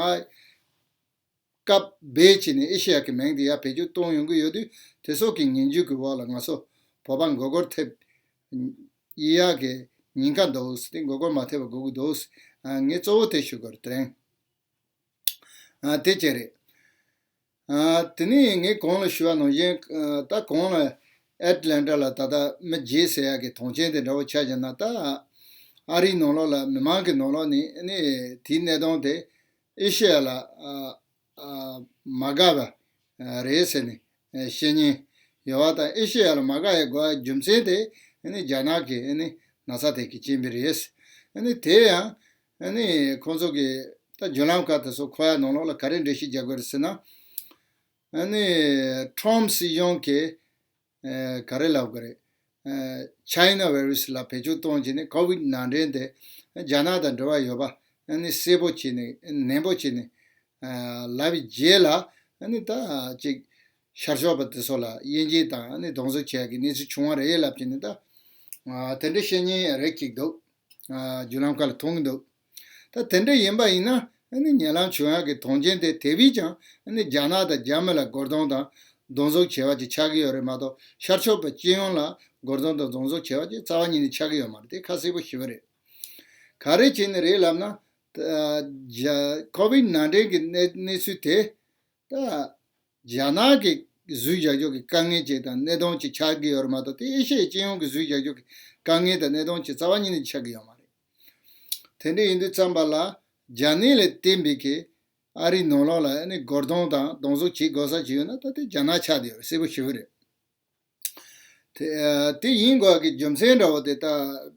སྐབས་སྦས་བྱས་ནས་ཨེ་ཤེ་ཡ་གི་མིང་དེ་ཡར་བེད་སྤྱོད་གཏོང་ཡོང་གི་ཡོད་དུས་དེ་ཚོ་གི་ངན་ཇུས་ཀྱི་འོག་ལ་ང་ཚོ་བོད་པ་མགོ་སྐོར་ཐེབས་ཡི་ཡག་གི་ཉེན་ཁ་འདུག་ཟེར་ཏེ་མགོ་སྐོར་མ་ཐེབས་པ་དགོས་ཀྱི་འདུག་ཟེར། ཨ་ངས་གཙོ་བོ་དེ་ཞུ་དགོས་རེད་དེ་རིང་། ཨ་དེ་བྱས་རེད། ཨ་དེ་ནས་ངས་གོང་ལ་ཞུས་པ་ནང་བཞིན་ཨ་ད་གོང་ལ་ཨེ་ཊ་ལན་ཊ་ལ་ད་ལྟ་མི་བརྗེད་ཟེར་ཡག་གི་དོན་རྐྱེན་དེ་འདྲ་བོ་ཆགས་བཞག་ན་ད་ཨ་རིའི་ནང་ལོགས་ལ་མི་མང་གི་ནང་ལོགས་ནས་ནི་དེའི་གནད་དོན་དེ་ཨེ་ཤེ་ཡ་ལ་ཨ་ཨ་མ་དགའ་བ་ཨ་རེད་ཟེར་ནས་ཨ་བཤད་མཁན་ཡོད་པ་དང་། ཨེ་ཤེ་ཡ་ལ་མ་དགའ་ཡ་དགོས་པའི་རྒྱུ་མཚན་དེ་ཨ་ནི་རྒྱ་ནག་གི་ཨ་ནི་ན་ཚ་དེ་གི་རྐྱེན་པས་རེད། ཨ་ནི་དེ་ཡང་ཨ་ནི་ཁོང་ཚོ་གི་ད་བརྒྱུད་ལམ་ཁག་དེ་ཚོ་འཁོད་ཡ་ནང་ལོགས་ལ་ག་རེ་འགྲེལ་བཤད་རྒྱག་དགོས་རེད་ཟེར་ན། ཨ་ནི་ཁྲོམ་སྲིད་གཞུང་གིས་ཨ་ག་རེ་ལབ་དགོས་རེད། ཨ་ཆའི་ན་བྷའི་རུ་སི་ལ་བེད་སྤྱོད་གཏོང་བྱས་ནས་ཀོ་ཝིད་ནང་འདྲེན་དེ་རྒྱ་ནག་དང་འབྲེལ་བ་ཡོད་པ་ཨ་ནི་གསལ་པོ་བྱས་ནས་ནན་པོ་བྱས་ནས་ཨ་ལབ་པའི་རྗེས་ལ་ཨ་ནི་ད་ཅིག་ཤར་ཕྱོགས་པ་དེ་ཚོ་ལ་དབྱེ་འབྱེད་དང་ཨ་ནི་རྡུང་རྡེག་བྱེད་ཡག་གི་གནས་ཚུལ་བྱུང་བ་རེད་ལབ་ཀྱི་ནི་ད་ཨ་དེ་འདྲ་བཤད་མཁན་རེ་གཅིག་འདུག་ཨ་བརྒྱུད་ལམ་ཁག་ལ་མཐོང་གི་འདུག་ད་དེ་འདྲ་ཡིན་པ་ཡིན་ན་ཨ་ནི་ཉེ་ལམ་བྱུང་ཡག་གི་དོན་རྐྱེན་དེ་དེ་བས་ཀྱང་ཨ་ནི་རྒྱ་ནག་དང་རྒྱ་མི་ལ་རྒོལ་རྡུང་དང་རྡུང་རྡེག་བྱས་པ་ཅིག་ཆགས་ཀྱི་ཡོད་རེད་མ་གཏོགས་ཤར་ཕྱོགས་པ་སྤྱི་ཡོངས་ལ་རྒོལ་རྡུང་དང་རྡུང་རྡེག་བྱས་པ་ཅིག་རྩ་བ་ཉིད་ནས་ཆགས་ཀྱི་ཡོད་མ་རེད། དེ་ཁ་གསལ་པོ་ཞེ་པོ་རེད། ག་རེ་བྱས་ནས་རེད་ལབ་ན། ཨ་རྒྱ་ཀོ་ཝིད་ནང་འདྲེན་གྱི་གནས་གནས་ཚུལ་དེ་ད་རྒྱ་ནག་གིས་བཟོས་བཞག་རྒྱུ་གི་དཀའ་ངལ་ཅིག་དང་གནད་དོན་ཅིག་ཆགས་ཀྱི་ཡོད་རེད་མ་གཏོགས་དེ་ཨེ་ཤེ་ཡའི་སྤྱི་ཡོངས་ཀྱིས་བཟོས་བཞག་རྒྱུ་གི་དཀའ་ངལ་དང་གནད་དོན་ཅིག་རྩ་བ་ཉིད་ནས་ཆགས་ཀྱི་ཡོད་མ་རེད། དེ་འདྲ་ཡིན་དུས་ཙམ་པ་ལ་རྒྱ་ནད་ལ་བརྟེན་པའི་གི་ཨ་རིའི་ནང་ལོགས་ལ་ཨ་ནི་རྒོལ་རྡུང་དང་རྡུང་རྡེག་བྱེད་དགོས་ས་ཅིག་ཡོད་ན་ད་དེ་རྒྱ་ནག་ཆགས་བསྡད་ཡོད་རེད། གསལ་པོ་ཞེ་པོ་རེད། དེ་ཨ་དེ་ཡིན་དགོས་ཀྱི་རྒྱུ་མཚན་འདྲ་བོ་དེ་ད་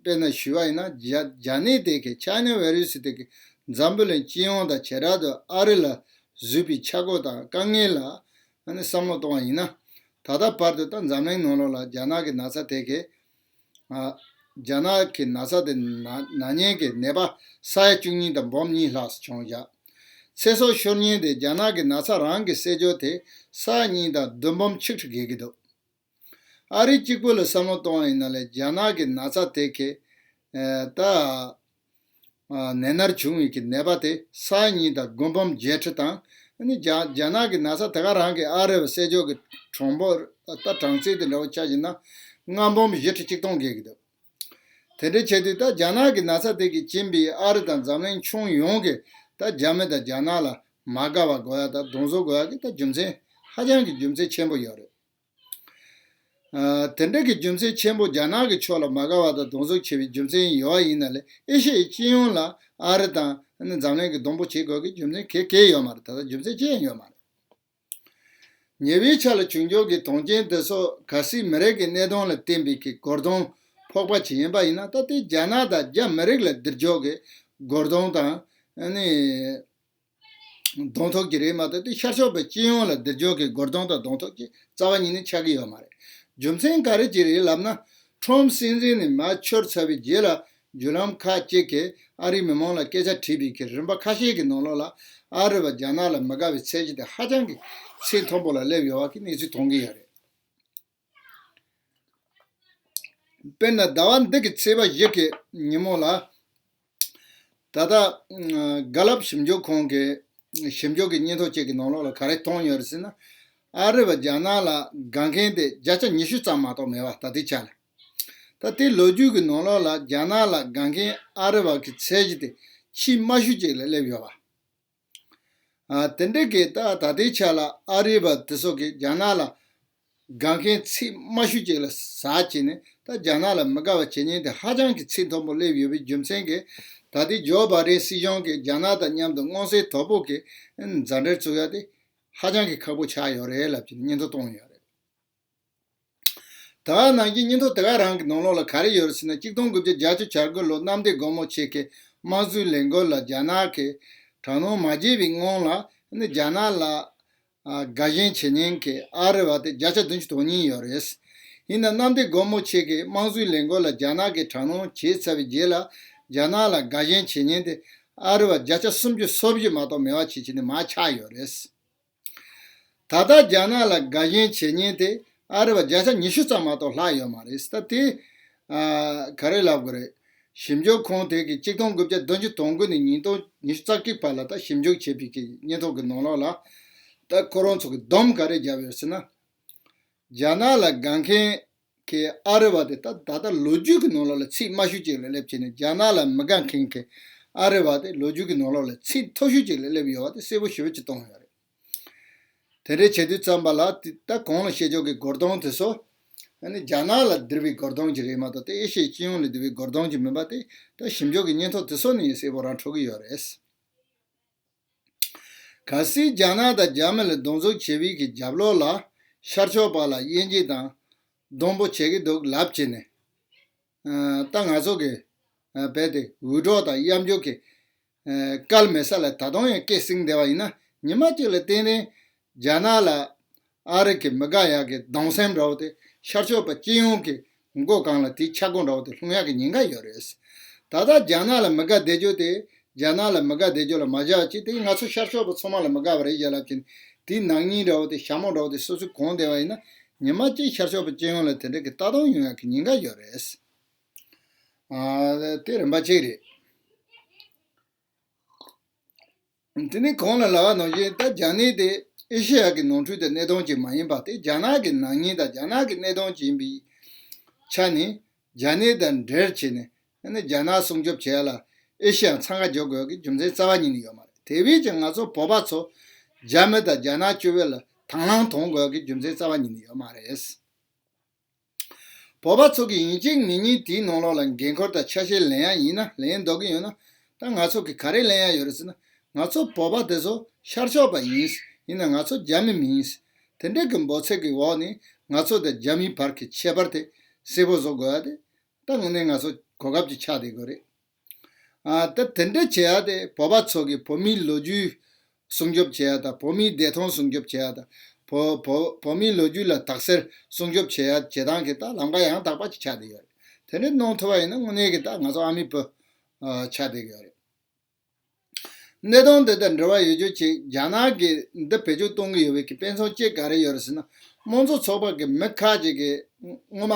དཔེར་ན་ཞུས་པ་ཡིན་ན་རྒྱ་རྒྱ་ནད་དེ་གི་ཆའི་ན་བྷའི་རུ་སི་དེ་གི་འཛམ་བུ་གླིང་སྤྱི་ཡོངས་དང་བྱེ་བྲག་ཏུ་ཨ་རི་ལ་བཟོས་པའི་ཆག་སྒོ་དང་དཀའ་ངལ་ལ་ཨ་ནི་བསམ་བློ་གཏོང་བ་ཡིན་ན། ད་ལྟ་བར་དུ་ད་འཛམ་གླིང་ནང་ལོགས་ལ་རྒྱ་ནག་གི་ན་ཚ་དེ་གི་ཨ་རྒྱ་ནག་གི་ན་ཚ་དེ་ན་ན་མཁན་གྱི་ནད་པ་ས་ཡ་བཅུ་གཉིས་དང་འབུམ་གཉིས་ལྷག་བྱུང་བཞག་ཚེ་སྲོག་ཤོར་མཁན་དེ་རྒྱ་ནག་གི་ན་ཚ་རང་གི་བསད་རྒྱུ་དེ་ས་ཡ་གཉིས་དང་བདུན་འབུམ་ཆིག་ཁྲི་བརྒལ་གྱི་འདུག་ཨ་རི་གཅིག་པུ་ལ་བསམ་བློ་གཏོང་བ་ཡིན་ན་ལས་རྒྱ་ནག་གི་ན་ཚ་དེ་གི་ཨ་ད་ཨ་ནད་མནར་བྱུང་བའི་གི་ནད་པ་དེ་ས་ཡ་གཉིས་དང་དགུ་འབུམ་བརྒྱད་ཁྲི་དང་ཨ་ནི་རྒྱ་རྒྱ་ནག་གི་ན་ཚ་དེ་ག་རང་གི་ཨ་རི་བ་བསད་རྒྱུ་གི་གྲངས་འབོར་ད་གྲངས་ཚད་དེ་འདྲ་བོ་ཆ་བཞག་ན་ལྔ་འབུམ་བཞི་ཁྲི་གཅིག་སྟོང་བརྒལ་གྱི་འདུག་དེ་འདྲ་བྱས་དུས་ད་རྒྱ་ནག་གི་ན་ཚ་དེ་གིས་རྐྱེན་པས་ཨ་རི་དང་འཛམ་གླིང་ཁྱོན་ཡོངས་ཀྱི་ད་རྒྱ་མི་དང་རྒྱ་ནག་ལ་མ་དགའ་བ་དགོས་ཡ་ད་རྡུང་རྡེག་དགོས་ཡ་གི་ད་རྒྱུ་མཚན་ཧ་ཅང་གི་རྒྱུ་མཚན་ཆེན་པོ་ཡོད་རེད། ཨ་དེ་འདྲ་གི་རྒྱུ་མཚན་ཆེན་པོ་རྒྱ་ནག་གི་ཕྱོགས་ལ་མ་དགའ་བ་དང་རྡུང་རྡེག་བྱེད་པའི་རྒྱུ་མཚན་ཡོད་པ་ཡིན་ན་ལས་ཨེ་ཤེ་ཡའི་སྤྱི་ཡོངས་ལ་ཨ་རི་དང་ཨ་ནི་འཛམ་གླིང་གི་སྡོང་པོ་བྱེད་དགོས་ཀྱི་རྒྱུ་མཚན་ག་གེ་ཡོད་མ་རེད། ད་ལྟ་རྒྱུ་མཚན་ཅི་ཡང་ཡོད་མ་རེད། ཉེ་བའི་ཆར་ལ་བྱུང་འགྱུར་གྱི་དོན་རྐྱེན་དེ་ཚོ་གལ་སྲིད་མི་རིགས་ཀྱི་གནད་དོན་ལ་བརྟེན་པའི་གི་རྒོལ་རྡུང་ཕོག་པ་ཅིག་ཡིན་པ་ཡིན་ན་ད་ལྟའི་རྒྱ་ནག་དང་རྒྱ་མི་རིགས་ལ་སྡིགས་རྒྱུ་གི་རྒོལ་རྡུང་དང་ཨ་ནི་གདོང་ཐུག་གི་རེད་མ་གཏོགས་དེ་ཤར་ཕྱོགས་པའི་སྤྱི་ཡོངས་ལ་སྡིགས་རྒྱུ་གི་རྒོལ་རྡུང་དང་གདོང་ཐུག་ཅིག་རྩ་བ་ཉིད་ནས་ཆགས་ཀྱི་ཡོད་མ་རེད། རྒྱུ་མཚན་ག་རེ་ཅིག་རེད་ལབ་ན། ཁྲོམ་སྲིད་འཛིན་ནས་མར་ཕྱིར་ཚར་བའི་རྗེས་ལ་བརྒྱུད་ལམ་ཁག་ཅིག་གིས་ཨ་རིའི་མི་མང་ལ་སྐད་ཆ་དྲིས་པའི་གི་རིམ་པ་ཁ་ཤས་ཀྱི་ནང་ལོགས་ལ་ཨ་རི་བ་རྒྱ་ནག་ལ་མི་དགའ་བའི་ཚད་གཞི་དེ་ཧ་ཅང་གི་ཚད་མཐོན་པོ་ལ་སླེབས་ཡོད་པ་གི་གནས་ཚུལ་མཐོང་གི་ཡོད་རེད། དཔེར་ན་ཟླ་བ་འདི་གི་ཚེས་པ་བཞི་གི་ཉིན་མོ་ལ། ད་ལྟ་ཨ་གྷ་ལབ་ཞིབ་འཇུག་ཁང་གི་ཞིབ་འཇུག་གི་སྙན་ཐོ་གཅིག་གི་ནང་ལོགས་ལ་ག་རེ་གཏོང་ཡོད་རེད་ཟེར་ན། ཨ་རི་བ་རྒྱ་ནག་ལ་དགའ་མཁན་དེ་བརྒྱ་ཆ་ཉི་ཤུ་ཙམ་མ་གཏོགས་མེད་པ་ད་ལྟའི་ཆ་ལ། ད་ལྟའི་ལོ་རྒྱུས་ཀྱི་ནང་ལོགས་ལ་རྒྱ་ནག་ལ་དགའ་མཁན་ཨ་རི་བ་གི་ཚད་གཞི་དེ་ཆེས་དམའ་ཤོས་ཅིག་ལ་སླེབས་ཡོད་པ། ཨ་དེ་འདྲ་གི་ད་ད་ལྟའི་ཆ་ལ་ཨ་རི་བ་དེ་ཚོ་གིས་རྒྱ་ནག་ལ་ དགའ་མཁན་ཚད་དམའ་ཤོས་ཅིག་ལ་ཟག་བྱས་ནས། ད་རྒྱ་ནག་ལ་མི་དགའ་བ་བྱེད་མཁན་དེ་ཧ་ཅང་གི་ཚད་མཐོན་པོ་སླེབས་ཡོད་པའི་རྒྱུ་མཚན་གྱིས། ད་ལྟའི་ཇོ་བྷ་རེན་སྲིད་གཞུང་གིས་རྒྱ་ནག་དང་མཉམ་དུ་མངོན་གསལ་དོད་པོ་གི་མཛའ་འབྲེལ་བཙུགས་ཡ་དེ་ཧ་ཅང་གི་ཁག་པོ་ཆགས་ཡོད་རེད་ལབ་ཀྱི་སྙན་ཐོ་བཏང་ཡོད་རེད། ད་ནང་བཞིན་སྙན་ཐོ་དེ་ག་རང་གི་ནང་ལོགས་ལ་ག་རེ་ཡོད་རེད་ཟེར་ན། གཅིག་སྟོང་དགུ་བརྒྱ་བརྒྱད་ཅུ་གྱ་དགུ་ལོ་གནམ་བདེ་སྒོ་མོ་ཆེ་གི་དམངས་གཙོའི་ལས་འགུལ་ལ་རྒྱ་ནག་གིས་དྲག་གནོན་མ་བྱས་པའི་སྔོན་ལ་ནི། རྒྱ་ནག་ལ་ཨ་དགའ་ཞེན་བྱེད་མཁན་གྱི་ཨ་རི་བ་དེ་བརྒྱ་ཆ་བདུན་ཅུ་དོན་གཉིས་ཡོད་རེད། ཡིན་ན་གནམ་བདེ་སྒོ་མོ་ཆེ་གི་དམངས་གཙོའི་ལས་འགུལ་ལ་རྒྱ་ནག་གིས་དྲག་གནོན་བྱས་ཚར་བའི་རྗེས་ལ། རྒྱ་ནག་ལ་དགའ་ཞེན་བྱེད་མཁན་དེ་ཨ་རི་བ་བརྒྱ་ཆ་སུམ་ཅུ་སོ་བཞི་མ་གཏོགས་མེད་པ་བྱེད་ཀྱི་ནི་མར་ཆག་ཡོད་རེད། ད་ལྟ་རྒྱ་ནག་ལ་དགའ་ཞེན་བྱེད་མཁན་དེ་ཨ་རི་བ་བརྒྱ་ཆ་ཉི་ཤུ་ཙམ་མ་གཏོགས་ལྷག་ཡོད་མ་རེད། ད་དེ་ཨ་ག་རེ་ལབ་དགོས་རེད། ཞིབ་འཇུག་ཁང་དེ་གིས་གཅིག་སྟོང་དགུ་བརྒྱ་བདུན་ཅུ་དོན་དགུ་ནས་ཉིས་སྟོང་ཉི་ཤུ་རྩ་གཅིག་བར་ལ་ད་ཞིབ་འཇུག་བྱས་པའི་གི་སྙན་ཐོ་གི་ནང་ལོགས་ལ། ད་ཁོ་རང་ཚོ་གིས་སྡོམ་ག་རེ་བརྒྱབ་ཡོད་ཟེར་ན། རྒྱ་ནག་ལ་དགའ་མཁན་གྱི་ཨ་རི་བ་དེ་ད་ད་ལྟ་ལོ་རྒྱུས་ཀྱི་ནང་ལོགས་ལ་ཚད་དམའ་ཤོས་ཅིག་ལ་སླེབས་བྱས་ནས། རྒྱ་ནག་ལ་མི་དགའ་མཁན་གྱི་ཨ་རི་བ་དེ་ལོ་རྒྱུས་ཀྱི་ནང་ལོགས་ལ་ཚད་མཐོ་ཤོས་ཅིག་ལ་སླེབས་ཡོད་པ་དེ་གསལ་པོ་ཞེ་པོ་ཅིག་མཐོང་ཡོད་རེད། དེ་འདྲ་བྱེད་དུས་ཙམ་པ་ལ་དེ་ད་གོང་ལ་བཤད་ཕྱོགས་ཀྱི་སྒོར་གདོང་དེ་ཚོ་ཨ་ནི་རྒྱ་ནག་ལ་བསྡུར་བའི་སྒོར་གདོང་ཅིག་རེད་མ་གཏོགས། དེ་ཨེ་ཤི་ཡའི་སྤྱི་ཡོངས་ལ་བསྡུར་བའི་སྒོར་གདོང་ཅིག་མིན་པ་དེ་ད་ཞིབ་འཇུག་གི་སྙན་ཐོ་དེ་ཚོ་ནས་གསལ་པོ་རང་འཕྲོད་ཀྱི་ཡོད་རེད། གལ་སྲིད་རྒྱ་ནག་དང་རྒྱ་མི་ལ་གདོང་འཛུགས་བྱེད་པའི་གི་རྒྱབ་ལོགས་ལ་ཤར་ཕྱོགས་པ་ལ་དབྱེ་འབྱེད་དང་སྡོང་པོ་བྱེད་ཀྱི་འདུག་ལབ་བྱས་ནས། ཨ་ད་ང་ཚོ་གི་ཨ་རྦད་དེ་འུད་སྒྲོག་དང་གཡམ་རྒྱུག་གི་ཨ་སྐལ་མེད་ས་ལ་ད་དུང་ཡང་སྐད་སྲིང་བསྡད་པ་ཡིན་ན། ཉི་མ་གཅིག་ལ་ཏན་ཏན་རྒྱ་ནག་ལ་ཨ་རི་གི་མི་དགའ་ཡག་གི་སྡང་སེམས་འདྲ་བོ་དེ་ཤར་ཕྱོགས་པ་སྤྱི་ཡོངས་ཀྱི་མགོ་སྒང་ལ་དེའི་ཆག་སྒོ་འདྲ་བོ་དེ་ལྷུང་ཡག་གི་ཉེན་ཁ་ཡོད་རེད། ད་ལྟ་རྒྱ་ནག་ལ་མི་དགའ་བསྡད་རྒྱུ་དེ། རྒྱ་ནག་ལ་མི་དགའ་བསྡད་རྒྱུ་ལ་མ་བཞག་ཅིག་དེ་ང་ཚོ་ཤར་ཕྱོགས་པ་ཚང་མ་ལ་མི་དགའ་བ་རེད་ཟེར་ལབ་ཀྱིན། དེའི་ནག་ཉེས་འདྲ་བོ་དེ། ཞྭ་མོ་འདྲ་བོ་དེ་སོ་སོས་གོན་བསྡད་པ་ཡིན་ན། ཉི་མ་གཅིག་ཤར་ཕྱོགས་པ་སྤྱི་ཡོངས་ལ་དེ་འདྲ་གི་ལྟ་སྟངས་ཡོང་ཡག་གི་ཉེན་ཁ་ཡོད་རེད། ཨ་དེ་རིམ་པ་གཅིག་རེད། དེ་ནས་གོང་ལ་ལབ་པ་ནང་བཞིན། ད་རྒྱ་ནག་དེ་ཨེ་ཤེ་ཡ་གི་ནང་ཁུལ་དུ་གནས་སྟངས་ཅིག་མ་ཡིན་པ་དེ། རྒྱ་ནག་གི་ནག་ཉེས་དང་རྒྱ་ནག་གི་གནད་དོན་ཅིག་ཡིན་པའི་ཆ་ནས། རྒྱ་ནག་དང་འབྲེལ་བྱས་ནས་ཨ་ནི་རྒྱ་ནག་སྲུང་སྐྱོབ་བྱེད་ཡ་ལ་ཨེ་ཤེ་ཡ་འཚང་ཁ་རྒྱག་དགོས་ཀྱི་རྒྱུ་མཚན་རྩ་བ་ཉིད་ནས་ཡོད་མ་རེད། དེ་བས་ཀྱང་ང་ཚོ་བོད་པ་ཚོ་རྒྱ་མི་དང་རྒྱ་ནག་བཅུ་བོད་ལ་དང་བླངས་གཏོང་དགོས་ཀྱི་རྒྱུ་མཚན་རྩ་བ་ཉིད་ནས་ཡོད་མ་རེད། བོད་པ་ཚོ་གིས་ཡིན་གཅིག་མིན་གཉིས་དེའི་ནང་ལོགས་ལ་འགན་ཁུར་དང་ཆ་ཤས་ལེན་ཡ་ཡིན་ན། ལེན་འདོད་ཀྱི་ཡོད་ན། ད་ང་ཚོ་གིས་ག་རེ་ལེན་ཡ་ཡོད་རེད་ཟེར་ན། ང་ཚོ་བོད་པ་དེ་ཚོ་ཤར་ཕྱོགས་པ་ཡིན། ཡིན་ན་ང་ཚོ་རྒྱ་མི་མིན། དེ་འདྲ་གི་འབོད་ཚིག་གི་འོག་ནས་ང་ཚོ་དང་རྒྱ་མིའི་བར་གྱི་ཁྱད་པར་དེ་གསལ་པོ་བཟོ་དགོས་ཡ་དེ། ད་དངོས་གནས་ང་ཚོ་གོ་སྐབས་ཅིག་ཆགས་བསྡད་ཀྱི་རེད། ཨ་ད་དེ་འདྲ་བྱེད་ཡ་དེ། བོད་པ་ཚོ་གིས་བོད་མིའི་ལོ་རྒྱུས་སྲུང་སྐྱོབ་བྱེད་ཡ་དང་། བོད་མིའི་བདེ་ཐང་སྲུང་སྐྱོབ་བྱེད་ཡ་དང་། བོད་བོད་བོད་མིའི་ལོ་རྒྱུས་ལ་དག་སེལ་སྲུང་སྐྱོབ་བྱེད་ཡ་བྱེད་སྟངས་ཀྱི་ད་ལམ་ཁ་ཡང་དག་པ་ཅིག་ཆགས་བསྡད་ཡོད་རེད། དེ་འདྲ་གནང་ཐུབ་པ་ཡིན་ན་དངོས་གནས་ཀྱི་ད་ང་ཚོ་ཨ་མའི་བུ་ཨ་ཆགས་བསྡད་ཀྱི་ཡོད་རེད། གནད་དོན་འདི་དང་འབྲེལ་བ་ཡོད་རྒྱུ་ཅིག་རྒྱ་ནག་གིས་འདི་བེད་སྤྱོད་གཏོང་གི་ཡོད་པའི་གི་དཔེ་མཚོན་གཅིག་ག་རེ་ཡོད་རེད་ཟེར་ན། དམངས་གཙོ་ཚོགས་པ་གི་མི་ཁག་ཅིག་གིས་སྔོན་མ།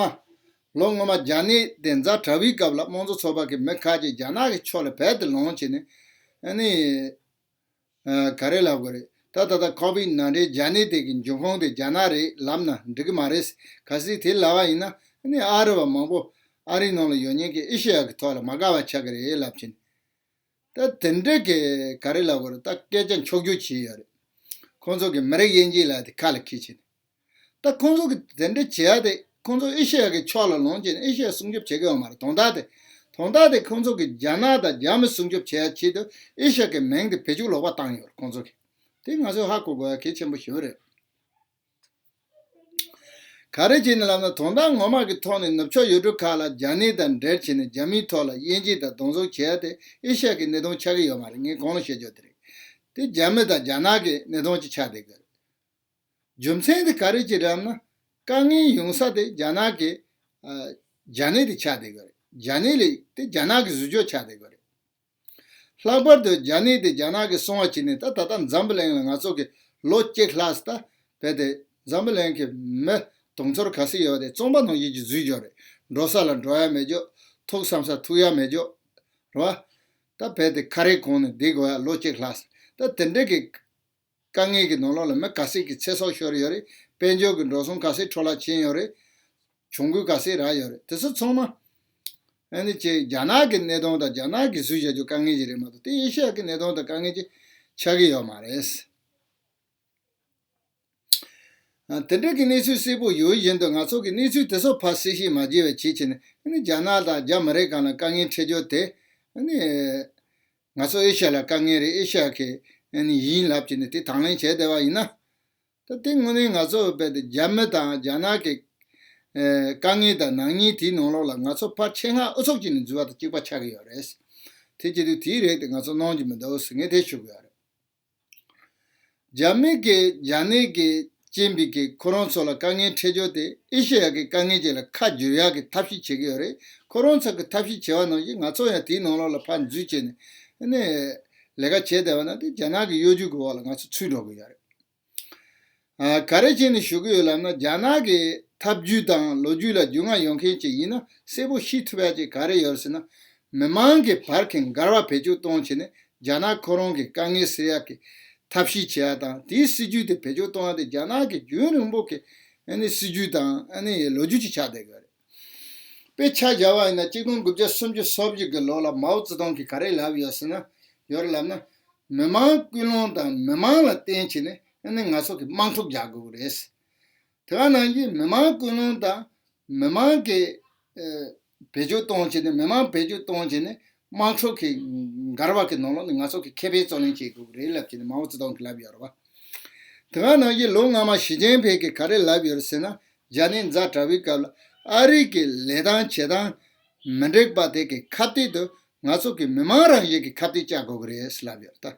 ལོ་སྔོན་མ་རྒྱ་ནག་དེ་ཛ་དྲག་པའི་སྐབས་ལ་དམངས་གཙོ་ཚོགས་པ་གི་མི་ཁག་ཅིག་རྒྱ་ནག་གི་ཕྱོགས་ལ་རྦད་དེ་ལངས་བྱས་ནས། ཨ་ནི་ཨ་ག་རེ་ལབ་དགོས་རེད། ད་ད་ལྟ་ཁོ་བིད་ནད་འདྲེ་རྒྱ་ནག་དེ་གི་འབྱུང་ཁུངས་དེ་རྒྱ་ནག་རེད་ལབ་ན་འགྲིག་གི་མ་རེད། གལ་སྲིད་དེ་ལབ་པ་ཡིན་ན། ཨ་ནི་ཨ་རི་བ་མང་པོ་ཨ་རིའི་ནང་ལ་ཡོད་མཁན་གྱི་ཨེ་ཤེ་ཡ་གི་ཐོག་ལ་མ་དགའ་བ་ཆགས་ཀྱི་རེད་ལབ་བྱས་ནས། ད་དེ་འདྲ་གི་ག་རེ་ལབ་དགོས་རེད། ད་སྐད་ཆ་འཁྱོག་བརྗོད་བྱས་ཡོད་རེད། ཁོང་ཚོ་གིས་མི་རིགས་དབྱེ་འབྱེད་ལབ་དེ་ཁ་ལ་འཁྱེར་བྱས་ནས། ད་ཁོང་ཚོ་གིས་དེ་འདྲ་བྱེད་ཡ་དེ། ཁོང་ཚོ་ཨེ་ཤེ་ཡ་གི་ཕྱོགས་ལ་ལངས་བྱས་ནས་ཨེ་ཤེ་ཡ་སྲུང་སྐྱོབ་བྱེད་ཀྱི་ཡོད་མ་རེད། དོན་དག་དེ། དོན་དག་དེ་ཁོང་ཚོ་གིས་རྒྱ་ནག་དང་རྒྱ་མི་སྲུང་སྐྱོབ་བྱེད་ཡ་ཆེད་དུ་ཨེ་ཤེ་ཡ་གི་མིང་དེ་བེད་སྤྱོད་ལོག་པ་བཏང་ཡོད་རེད་ཁོང་ཚོ་གིས། དེ་ང་ཚོས་ཧ་གོ་དགོས་ཡ་གལ་ཆེན་པོ་ཞིག་རེད། ག་རེ་བྱས་ནས་ལབ་ན། དོན་དག་ངོ་མ་གི་ཐོག་ནས་ནུབ་ཕྱོགས་ཡུལ་གྲུ་ཁག་ལ་རྒྱ་ནག་དང་འབྲེལ་བྱས་ནས་རྒྱ་མིའི་ཐོག་ལ་དབྱེ་འབྱེད་དང་གདོང་བཟུང་བྱེད་ཡ་དེ་ཨེ་ཤ་ཡ་གི་གནད་དོན་ཆགས་ཀྱི་ཡོད་མ་རེད། ངས་གོང་ལ་བཤད་རྒྱུ་དེ་རེད། དེ་རྒྱ་མི་དང་རྒྱ་ནག་གི་གནད་དོན་ཅིག་ཆགས་བསྡད་ཀྱི་རེད། རྒྱུ་མཚན་དེ་ག་རེ་ཅིག་རེད་ལབ་ན། དཀའ་ངལ་ཡོང་ས་དེ་རྒྱ་ནག་གི་ཨ་རྒྱ་ནག་དེ་ཆགས་བསྡད་ཀྱི་རེད། རྒྱ་ནག་ལས་དེ་རྒྱ་ནག་གི་ཟུར་འཇོག་ཆགས་བསྡད་ཀྱི་རེད། ལྷག་པར་དུ་རྒྱ་ནག་དེ་རྒྱ་ནག་གིས་སྲུང་བ་བྱས་ནས། ད་ད་ལྟ་འཛམ་བུ་གླིང་ལ་ང་ཚོ་གི་ལོ་གཅིག་ལྷག་ཙམ། ད་རྦད་དེ་འཛམ་བུ་གླིང་གི་མི་དུང་ཕྱུར་ག་ཚོད་ཡོད་དེ་བཙོན་པ་ནང་བཞིན་གྱི་བཟོས་བཞག་རེད། འགྲོ་ས་ལ་འགྲོ་ཡ་མེད་རྒྱུ། ཐུག་བསམ་ས་ཐུག་ཡ་མེད་རྒྱུ། རེད་བ། ད་རྦད་དེ་ཁ་རས་གོན་ནས་བསྡད་དགོས་ཡ་ལོ་གཅིག་ལྷག་ཙམ། ད་དེ་འདྲ་གི་དཀའ་ངལ་གྱི་ནང་ལོགས་ལ་མི་ག་ཚོད་ཀྱི་ཚེ་སྲོག་ཤོར་ཡོད་རེད། དཔལ་འབྱོར་གྱི་འགྲོ་སོང་ག་ཚོད་འཕྲོ་བརླག་ཕྱིན་ཡོད་རེད། གྱོང་གུན་ག་ཚོད་རག་ཡོད་རེད། དེ་ཚོ་ཚང་མ་ཨ་ནི་ཅིག་རྒྱ་ནག་གི་གནད་དོན་དང་རྒྱ་ནག་གིས་བཟོས་བཞག་རྒྱུ་དཀའ་ངལ་ཅིག་རེད་མ་གཏོགས། དེ་ཨེ་ཤ་ཡ་གི་གནད་དོན་དང་དཀའ་ངལ་ཅིག་ཆགས་ཀྱི་ཡོད་མ་རེད། དེ་འདྲ་གི་གནས་ཚུལ་གསལ་པོ་ཡོད་བཞིན་དུ། ང་ཚོ་གི་གནས་ཚུལ་དེ་ཚོ་ཕར་གསལ་བཤད་མ་བྱས་པའི་ཆེད་ཆེད་ནས། ཨ་ནི་རྒྱ་ནག་དང་རྒྱ་མི་རིགས་སྒང་ལ་དཀའ་ངལ་འཕྲད་རྒྱུ་དེ། ཨ་ནི་ང་ཚོ་ཨེ་ཤ་ཡ་ལ་དཀའ་ངལ་རེད། ཨེ་ཤ་ཡ་གི་ཨ་ནི་ཡིན་ལབ་བྱས་ནས་དེ་དང་ལེན་བྱས་བསྡད་པ་ཡིན་ན། ད་དེ་དངོས་གནས་ང་ཚོ་རྦད་དེ་རྒྱ་མི་དང་རྒྱ་ནག་གི་ཨེ་དཀའ་ངལ་དང་ནག་ཉེས་དེའི་ནང་ལོགས་ལ་ང་ཚོ་ཕར་ཆེད་མངགས་ཨུ་ཚུགས་བྱས་ནས་འཛུལ་བ་དང་གཅིག་པ་ཆགས་ཀྱི་ཡོད་རེད། དེ་བྱེད་དུས་དེའི་རིགས་དེ་ང་ཚོ་གནང་རྒྱུ་མི་འདུག་ཟེར་ངས་དེ་ཞུ་གི་ཡོད་རེད། རྒྱ་མི་གིས་རྒྱ་ནག་གིས་རྐྱེན་པས་ཀྱི་ཁོ་རང་ཚོ་ལ་དཀའ་ངལ་འཕྲད་རྒྱུ་དེ་ཨེ་ཤེ་ཡ་གི་དཀའ་ངལ་ཅིག་ལ་ཁ་བསྒྱུར་ཡག་གི་ཐབས་ཤེས་བྱེད་ཀྱི་ཡོད་རེད། ཁོ་རང་ཚོ་གི་ཐབས་ཤེས་བྱེད་པ་ནང་བཞིན་ང་ཚོ་ཡང་དེའི་ནང་ལོགས་ལ་ཕར་འཛུལ་བྱས་ནས་ཨ་ནི་ལས་ཀ་བྱས་བསྡད་པ་ན། དེ་རྒྱ་ནག་གི་གཡོ་ཇུས་ཀྱི་འོག་ལ་ང་ཚོ་ཚུད་འགྲོ་གི་ཡོད་རེད། ཨ། ག་རེ་བྱས་ནས་ཞུ་གི་ཡོད་ལབ་ན། རྒྱ་ནག་གི་ཐབས་ཇུས་དང་ལོ་རྒྱུས་ལ་རྒྱུས་མངའ་ཡོད་མཁན་ཅིག་ཡིན་ན་གསལ་པོ་ཤེས་ཐུབ་ཡ་ཅིག་ག་རེ་ཡོད་ཟེར་ན། མི་མང་གི་བར་གྱི་འགལ་བ་བེད་སྤྱོད་གཏོང་བྱས་ནས་རྒྱ་ནག་ཁོ་རང་གི་དཀའ་ངལ་སེལ་ཡག་གི་ཐབས་ཤེས་བྱེད་ཡ་དང་། དེའི་སྲིད་ཇུས་དེ་བེད་སྤྱོད་གཏོང་ཡ་དེ་རྒྱ་ནག་གི་རྒྱུན་རིང་པོ་གི་ཨ་ནི་སྲིད་ཇུས་དང་ཨ་ནི་ལོ་རྒྱུས་ཅིག་ཆགས་བསྡད་ཡོད་རེད། དཔེ་ཆ་བཞག་པ་ཡིན་ན། གཅིག་སྟོང་དགུ་བརྒྱ་སུམ་ཅུ་སོ་བཞི་གི་ལོ་ལ་མའོ་ཙེ་ཏུང་གིས་ག་རེ་ལབ་ཡོད་ཟེར་ན། ཡོད་རེད་ལབ་ན། མི་མང་ཀུན་སློང་དང་མི་མང་ལ་བརྟེན་བྱས་ནས་ཨ་ནི་ང་ཚོ་གི་དམག་འཁྲུག་རྒྱག་དགོས་ཀྱི་རེད། དེ་ག་ནང་བཞིན་མི་མང་ཀུན་སློང་དང་མི་མང་གི་ཨ་བེད་སྤྱོད་གཏོང་བྱས་ནས། མི་མང་བེད་སྤྱོད་གཏོང་བྱས་ནས་དམག་འཁྲུག་གི་འགལ་བ་གི་ནང་ལོགས་ནས་ང་ཚོ་གི་ཁེ་ཕན་བརྩོན་ལེན་བྱེད་དགོས་ཀྱི་རེད་ལབ་བྱས་ནས་མའོ་ཙེ་ཏུང་གིས་ལབ་ཡོད་རེད་བ། དེ་ག་ནང་བཞིན་ལོ་སྔ་མ་ཞི་ཅིན་ཕིང་གིས་ག་རེ་ལབ་ཡོད་རེད་ཟེར་ན། རྒྱ་ནག་ཛ་དྲག་པོའི་སྐབས་ལ་ཨ་རི་གི་ལས་སྟངས་བྱེད་སྟངས་མི་འགྲིག་པ་དེ་གི་ཁ་གཏད་དུ་ང་ཚོ་གི་མི་མང་རང་བཞིན་གྱི་ཁ་གཏད་བཅག་དགོས་ཀྱི་རེད་ཟེར་ལབ་ཡོད་རེད་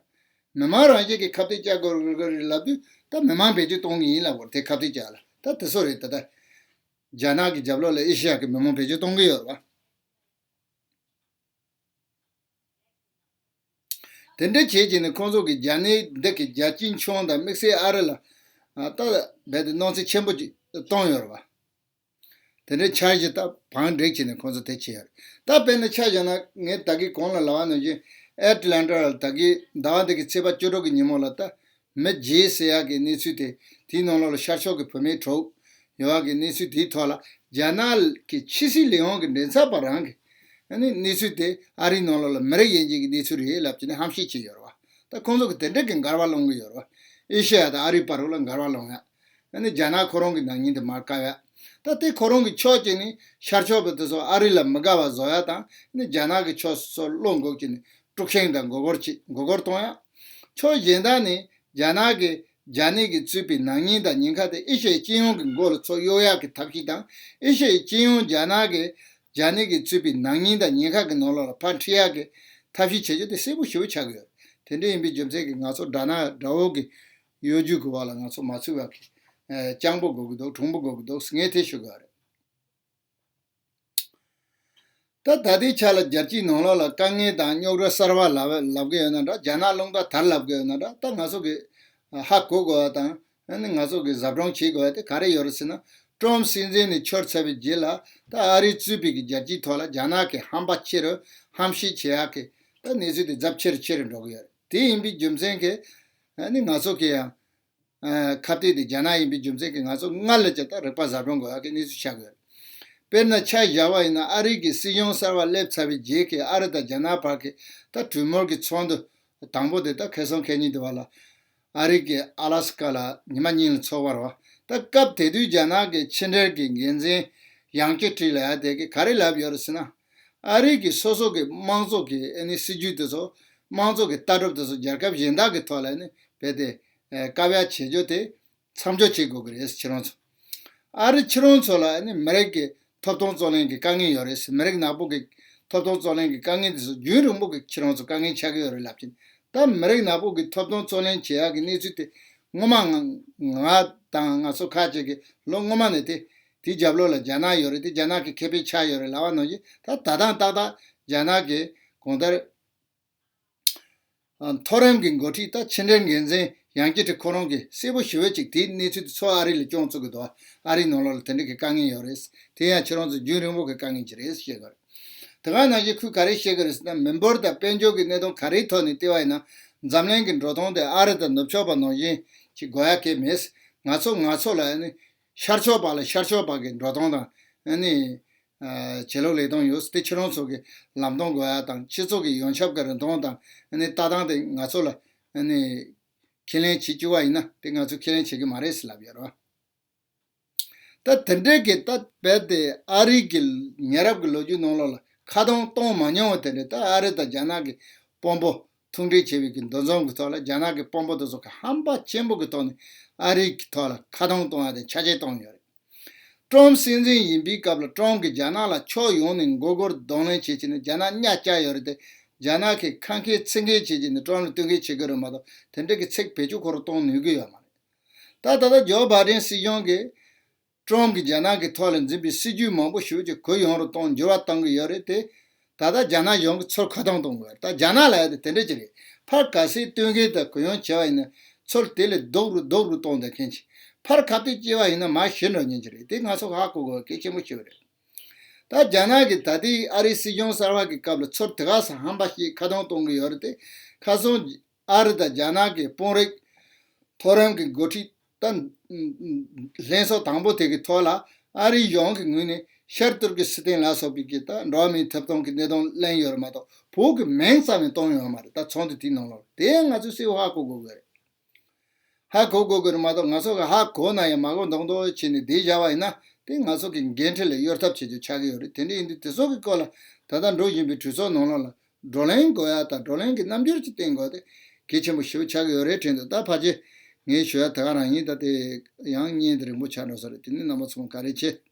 ད། མི་མང་རང་བཞིན་གྱི་ཁ་གཏད་བཅག་དགོས་ཀྱི་རེད་ལབ་དུས། ད་མི་མང་བེད་སྤྱོད་གཏོང་གི་ཡིན་ལབ་དགོས་རེད། དེ་ཁ་གཏད་བཅག་ལ། ད་དེ་ཚོ་རེད། ད་ད་རྒྱ་ནག་གི་རྒྱབ་ལོགས་ལ་ཨེ་ཤེ་ཡ་གི་མི་མང་བེད་སྤྱོད་གཏོང་གི་ཡོད་རེད་བ། དེ་འདྲ་བྱས་བྱས་ནས་ཁོང་ཚོ་གིས་རྒྱ་ནག་འདི་གི་རྒྱལ་སྤྱིའི་ཁྱོན་དང་དམིགས་བསལ་ཨ་རི་ལ། ཨ། ད་རྦད་དེ་གནོད་འཚེ་ཆེན་པོ་ཅིག་བཏང་ཡོད་རེད་བ། དེ་འདྲའི་འཆར་གཞི་ད་བང་བསྒྲིགས་བྱས་ནས་ཁོང་ཚོ་དེ་བྱས་ཡོད་རེད། ད་དཔེར་ན་ཆ་བཞག་ན། ངས་ད་གིན་གོང་ལ་ལབ་པ་ནང་བཞིན། ཨེ་ཊ་ལན་ཊ་ལ་ད་གིན་ཟླ་བ་འདི་གི་ཚེས་པ་བཅུ་དྲུག་གི་ཉིན་མོ་ལ་ད། མི་བརྗེད་ཟེར་ཡག་གི་གནས་ཚུལ་དེ། དེའི་ནང་ལོགས་ལ་ཤར་ཕྱོགས་ཀྱི་བུད་མེད་དྲུག་ཡོད་ཡག་གི་གནས་ཚུལ་དེའི་ཐོག་ལ། རྒྱ་ནག་གི་ཕྱི་སྲིད་ལས་ཁུངས་ཀྱི་མགྲིན་ཚབ་པ་རང་གིས་ཨ་ནི་གནས་ཚུལ་དེ་ཨ་རིའི་ནང་ལོགས་ལ་མི་རིགས་དབྱེ་འབྱེད་ཀྱི་གནས་ཚུལ་རེད་ལབ་བྱས་ནས་ཧམ་བཤད་བྱས་ཡོད་རེད་བ། ད་ཁོང་ཚོ་གིས་དེ་འདྲ་གི་འགལ་བ་སློང་གི་ཡོད་རེད་བ། ཨེ་ཤེ་ཡ་དང་ཨ་རིའི་བར་ལ་འགལ་བ་སློང་ཡ། ཨ་ནི་རྒྱ་ནག་ཁོ་རང་གི་ནག་ཉེས་དེ་མར་བཀག་ཡ། ད་དེ་ཁོ་རང་གི་ཕྱོགས་གཅིག་ནས་ཤར་ཕྱོགས་པ་དེ་ཚོ་ཨ་རི་ལ་མི་དགའ་བ་བཟོ་ཡ་དང་། ཨ་ནི་རྒྱ་ནག་གི་ཕྱོགས་སུ་བློ་འགུག་བྱས་ནས། དཀྲུག་ཤིང་དང་མགོ་སྐོར་བྱེད། མགོ་སྐོར་གཏོང་ཡ། ཕྱོགས་གཞན་དག་ནས་རྒྱ་ནག་གིས་རྒྱ་ནག་གིས་བཙུགས་པའི་ནག་ཉེས་དང་ཉེན་ཁ་དེ་ཨེ་ཤ་ཡའི་སྤྱི་ཡོངས་ཀྱི་མགོ་ལ་ཚུར་གཡུག་ཡག་གི་ཐབས་ཤེས་དང་། ཨེ་ཤ་ཡའི་སྤྱི་ཡོངས་རྒྱ་ནག་གིས་རྒྱ་ནག་གིས་བཙུགས་པའི་ནག་ཉེས་དང་ཉེན་ཁ་གི་ནང་ལོགས་ལ་ཕར་འཁྲིད་ཡག་གི་ཐབས་ཤེས་བྱེད་རྒྱུ་དེ་གསལ་པོ་ཞེ་པོ་ཆགས་ཀྱི་ཡོད། དེ་འདྲ་ཡིན་པའི་རྒྱུ་མཚན་གྱིས་ང་ཚོ་དགྲ་ནག་དགྲ་བོ་གི་གཡོ་ཇུས་ཀྱི་འོག་ལ་ང་ཚོ་མ་ཚུད་པ་གི་སྤྱང་པོ་དགོས་ཀྱི་འདུག། གྲུང་པོ་དགོས་ཀྱི་འདུག་ཟེར་ངས་དེ་ཞུ་གི་ཡོད་རེད། ད་ད་ལྟའི་ཆ་ལ་རྒྱལ་སྤྱིའི་ནང་ལོགས་ལ་དཀའ་ངལ་དང་རྙོག་དྲ་གསར་པ་ལབ་ལབ་གི་ཡོད་ན་འདྲ། རྒྱ་ནག་རླུང་རྟ་དར་ལབ་གི་ཡོད་ན་འདྲ། ད་ང་ཚོ་གི་ཧ་གོ་དགོས་པ་དང་། ཨ་ནི་ང་ཚོ་གི་གཟབ་གྲོང་བྱེད་དགོས་པ་དེ་ག་རེ་ཡོད་རེད་ཟེར་ན། ཀྲམ་སྲིད་འཛིན་ནས་འཁྱུར་ཚར་བའི་རྗེས་ལ། ད་ཨ་རིས་གཙོས་པའི་གི་རྒྱལ་སྤྱིའི་ཐོག་ལ་རྒྱ་ནག་གི་ཧམ་པ་ཆེ་རུ། ཧམ་བཤད་བྱེད་ཡག་གི་ད་གནས་ཚུལ་དེ་ཚབས་ཆེ་རུ་ཆེ་རུ་འགྲོ་གི་ཡོད་རེད། དེ་ཡིན་པའི་རྒྱུ་མཚན་གྱིས་ཨ་ནི་ང་ཚོ་གི་ཡང་ཨ་ཁ་གཏད་དེ་རྒྱ་ནག་ཡིན་པའི་རྒྱུ་མཚན་གྱིས་ང་ཚོ་སྔར་ལས་ཀྱང་ད་རིག་པ་གཟབ་གྲོང་དགོས་ཡག་གི་གནས་ཚུལ་ཆགས་ཀྱི་ཡོད་རེད། དཔེར་ན་ཆ་བཞག་པ་ཡིན་ན། ཨ་རི་གི་སྲིད་གཞུང་གསར་པ་སླེབས་ཚར་བའི་རྗེས་ཀྱི་ཨ་རི་དང་རྒྱ་ནག་བར་གྱི་ད་གྲོས་མོལ་གྱི་ཚོགས་འདུ་དང་པོ་དེ་ད་ཁ་སང་ཁ་ཉིན་དེ་བ་ལ་ཨ་རི་གི་ཨ་ལ་སི་ཀ་ལ་ཉི་མ་གཉིས་ལ་ཚོགས་པ་རེད་བ། ད་སྐབས་དེ་དུས་རྒྱ་ནག་གི་ཕྱི་འབྲེལ་གྱི་འགན་འཛིན་ཡང་ཅི་ཀྲི་ལབ་ཡ་དེ་གིས་ག་རེ་ལབ་ཡོད་རེད་ཟེར་ན། ཨ་རི་གི་སོ་སོ་གི་དམངས་གཙོ་གི་ཨ་ནི་སྲིད་ཇུས་དེ་ཚོ། དམངས་གཙོ་གི་ལྟ་གྲུབ་དེ་ཚོ་རྒྱལ་ཁབ་གཞན་དག་གི་ཐོག་ལ་ཨ་ནི་རྦད་དེ་ཨ་བཀག་ཡ་བྱེད་རྒྱུ་དེ་མཚམས་འཇོག་བྱེད་དགོས་ཀྱི་རེད། ཁྱེད་རང་ཚོ། ཨ་རི་ཁྱེད་རང་ཚོ་ལ་ཨ་ནི་མི་རིགས་ཀྱི་ཐོབ་ཐང་རྩོད་ལེན་གྱི་དཀའ་ངལ་ཡོད་རེད། མི་རིགས་ནག་པོ་གི་ཐོབ་ཐང་རྩོད་ལེན་གྱི་དཀའ་ངལ་དེ་ཚོ་རྒྱུན་རིང་པོ་གི་ཁྱེད་རང་ཚོ་དཀའ་ངལ་ཆགས་ཀྱི་ཡོད་རེད་ལབ་ཀྱིན། ད་མི་རིགས་ནག་པོ་གི་ཐོབ་ཐང་རྩོད་ལེན་བྱེད་ཡག་གི་གནས་ཚུལ་དེ་སྔོན་མ་ང་ང་དང་ང་ཚོ་ཁ་ཅིག་གིས་ལོ་སྔོན་མ་ནས་དེ་དེའི་རྒྱབ་ལོགས་ལ་རྒྱ་ནག་ཡོད་རེད། དེ་རྒྱ་ནག་གི་ཁེ་ཕན་ཆགས་ཡོད་རེད་ལབ་པ་ནང་བཞིན། ད་ད་ལྟ་ཏག་ཏག་རྒྱ་ནག་གི་གང་ལྟར་ཨ་མཐོ་རིམ་གྱི་འགོ་ཁྲིད་ད་ཕྱི་འབྲེལ་འགན་འཛིན་ཡང་ཅི་ཀྲི་ཁོ་རང་གིས་གསལ་པོ་ཞེ་པོ་ཅིག་དེའི་གནས་ཚུལ་དེ་ཚོ་ཨ་རི་ལ་སྐྱོང་བཅུག་གི་འདུག། ཨ་རིའི་ནང་ལོགས་ལ་དེ་འདྲ་གི་དཀའ་ངལ་ཡོད་རེད། དེ་ཡང་ཁྱེད་རང་ཚོ་རྒྱུན་རིང་པོ་གི་དཀའ་ངལ་ཅིག་རེད་བཤད་གི་རེད། དེ་ག་ནང་བཞིན་ཁོས་ག་རེ་བཤད་གི་རེད་ཟེར་ན། མི་འབོར་དང་དཔལ་འབྱོར་གྱི་གནས་སྟངས་ག་རེའི་ཐོག་ནས་བལྟས་པ་ཡིན་ན། འཛམ་གླིང་གི་འགྲོ་སྟངས་དེ་ཨ་རི་དང་ནུབ་ཕྱོགས་པ་ནང་བཞིན་ཅིག་དགོས་ཡ་གལ་མེད། ང་ཚོ་ང་ཚོ་ལ་ཨ་ནི་ཤར་ཕྱོགས་པ་ལ་ཤར་ཕྱོགས་པ་གི་འགྲོ་སྟངས་དང་། ཨ་ནི་ཨ་བྱེད་ལུགས་ལས་སྟངས་ཡོད། དེ་ཁྱེད་རང་ཚོ་གིས་ལམ་སྟོན་དགོས་ཡ་དང་། སྤྱི་ཚོགས་ཀྱི་ཡོངས་ཁྱབ་ཀྱི་རིན་ཐང་དང་། ཨ་ནི་ལྟ་སྟངས་དེ་ང་ཚོ་ལ་ཨ་ནི་ཁས་ལེན་བྱེད་བཅུག་པ་ཡིན་ན། དེ་ང་ཚོས་ཁས་ལེན་བྱེད་ཀྱི་མ་རེད་ཟེར་ལབ་ཡོད་རེད་བ། ད་དེ་འདྲའི་གི་ད་རྦད་དེ་ཨ་རི་གི་ཉེ་རབས་ཀྱི་ལོ་རྒྱུས་ནང་ལོགས་ལ་ཁ་རྡུང་གཏོང་མ་མྱོང་བ་དེ་འདྲ། ད་ཨ་རི་དང་རྒྱ་ནག་གི་དཔོན་པོ་ཐུག་འཕྲད་བྱས་པའི་གི་འདུ་འཛོམས་ཀྱི་ཐོག་ལ་རྒྱ་ནག་གི་དཔོན་པོ་དེ་ཚོ་གི་ཧམ་པ་ཆེན་པོ་གི་ཐོག་ནས་ཨ་རི་གི་ཐོག་ལ་ཁ་རྡུང་གཏོང་ཡ་དེ་ཆ་ཆེན་གཏོང་ཡོད་རེད། ཀྲོམ་སྲིད་འཛིན་ཡིན་པའི་སྐབས་ལ་ཀྲོམ་གྱིས་རྒྱ་ནག་ལ་ཕྱོགས་ཡོངས་ནས་མགོ་སྒུར་གདོང་ལེན་བྱེད་ཀྱི་ནས་རྒྱ་ནག་གཉའ་བཅག་ཡོད་རེད་དེ། རྒྱ་ནག་གིས་ཁ་མཁས་ཚིག་མཁས་བྱེད་ཀྱི་ནས་ཀྲོམ་ལ་བསྟུན་མཁས་བྱེད་ཀྱི་རེད་མ་གཏོགས་དེ་འདྲ་གི་ཚིག་བེད་སྤྱོད་ཁོ་རང་གཏོང་ནུས་ཀྱི་ཡོད་མ་རེད། ད་ད་ལྟ་ཇོ་བྷའི་ཌེན་སྲིད་གཞུང་གིས་ཀྲོམ་གྱིས་རྒྱ་ནག་གི་ཐོག་ལ་འཛིན་པའི་སྲིད་ཇུས་མང་པོ་ཞིག་ཅིག་གུ་ཡངས་རུ་གཏོང་འགྱུར་བ་གཏོང་གི་ཡོད་རེད་དེ། ད་ལྟ་རྒྱ་ནག་གཞུང་གིས་ཚུར་ཁ་རྡུང་གཏོང་དགོས་རེད། ད་རྒྱ་ནག་ལབ་ཡ་དེ་དེ་འདྲ་ཅིག་རེད། ཕར་གལ་སྲིད་བསྟུན་མཁས་དང་གུ་ཡངས་བྱས་པ་ཡིན་ན་ཚུར་དེ་ལས་སྡུག་རུ་སྡུག་རུ་གཏོང་བསྡད་མཁན་ཅིག་ཕར་ཁ་གཏད་བྱས་པ་ཡིན་ན་མར་ཞི་འགྲོ་མཁན་ཅིག་རེད། དེ་ང་ཚོ་ཧ་གོ་དགོས་པ་གལ་ཆེན་པོ་ཞིག་རེད། ད་རྒྱ་ནག་གིས་ད་ལྟའི་ཨ་རིའི་སྲིད་གཞུང་གསར་པ་གི་སྐབས་ལ་ཚུར་དེ་ག་ས་ཧམ་པ་ཞིག་ཁ་རྡུང་གཏོང་གི་ཡོད་རེད་དེ། ཁ་སང་ཨ་རི་དང་རྒྱ་ནག་གི་དཔོན་རིགས་མཐོ་རིམ་གྱི་འགོ་ཁྲིད་ད་ལྷན་ཚོགས་དང་པོ་དེ་གི་ཐོག་ལ་ཨ་རིའི་གཞུང་གི་ངོས་ནས་ཤར་ཏུར་ཀི་སི་ཐན་ལ་སོགས་པའི་གི་ད་འགྲོ་བ་མིའི་ཐོབ་ཐང་གི་གནད་དོན་གླེང་ཡོད་རེད་མ་གཏོགས་བོད་ཀྱི་མིང་ཙམ་ཡང་བཏོན་ཡོད་མ་རེད། ད་ཚོགས་འདུ་དེའི་ནང་ལོགས་དེ་ང་ཚོས་གསལ་པོ་ཧ་གོ་དགོས་ཀྱི་རེད། ཧ་གོ་དགོས་ཀྱི་རེད་མ་གཏོགས་ང་ཚོ་གི་ཧ་གོ་ན་ཡང་མ་གོ་མདོག་མདོག་བྱས་ནས་བསྡད་བཞག་པ་ཡིན་ན་དེ་ང་ཚོ་གི་འགན་འཁྲི་ལ་གཡོལ་ཐབས་བྱེད་རྒྱུ་ཆགས་ཀྱི་ཡོད་རེད། དེ་འདྲ་ཡིན་དུས་དེ་ཚོ་གི་སྐོར་ལ་ད་ལྟ་འགྲོ་བཞིན་པའི་གྲོས་ཚོགས་ནང་ལོགས་ལ་བགྲོ་གླེང་དགོས་ཡ་དང་བགྲོ་གླེང་གི་རྣམ་འགྱུར་ཅིག་བསྟན་དགོས་དེ་གལ་ཆེན་པོ་ཞེ་པོ་ཆགས་ཀྱི་ཡོད་རེད་དྲན་འདུག་ད་ཕལ་ཆེར་ངས་ཞུ་ཡ་དེ་ག་རང་ཡིན། ད་དེ་ཡང་བརྙན་དེ་རིང་པོ་ཆགས་འགྲོ་ས་རེད། དེ་ནས་རྣམ་པ་ཚོ་བཀའ་དྲིན་ཆེ།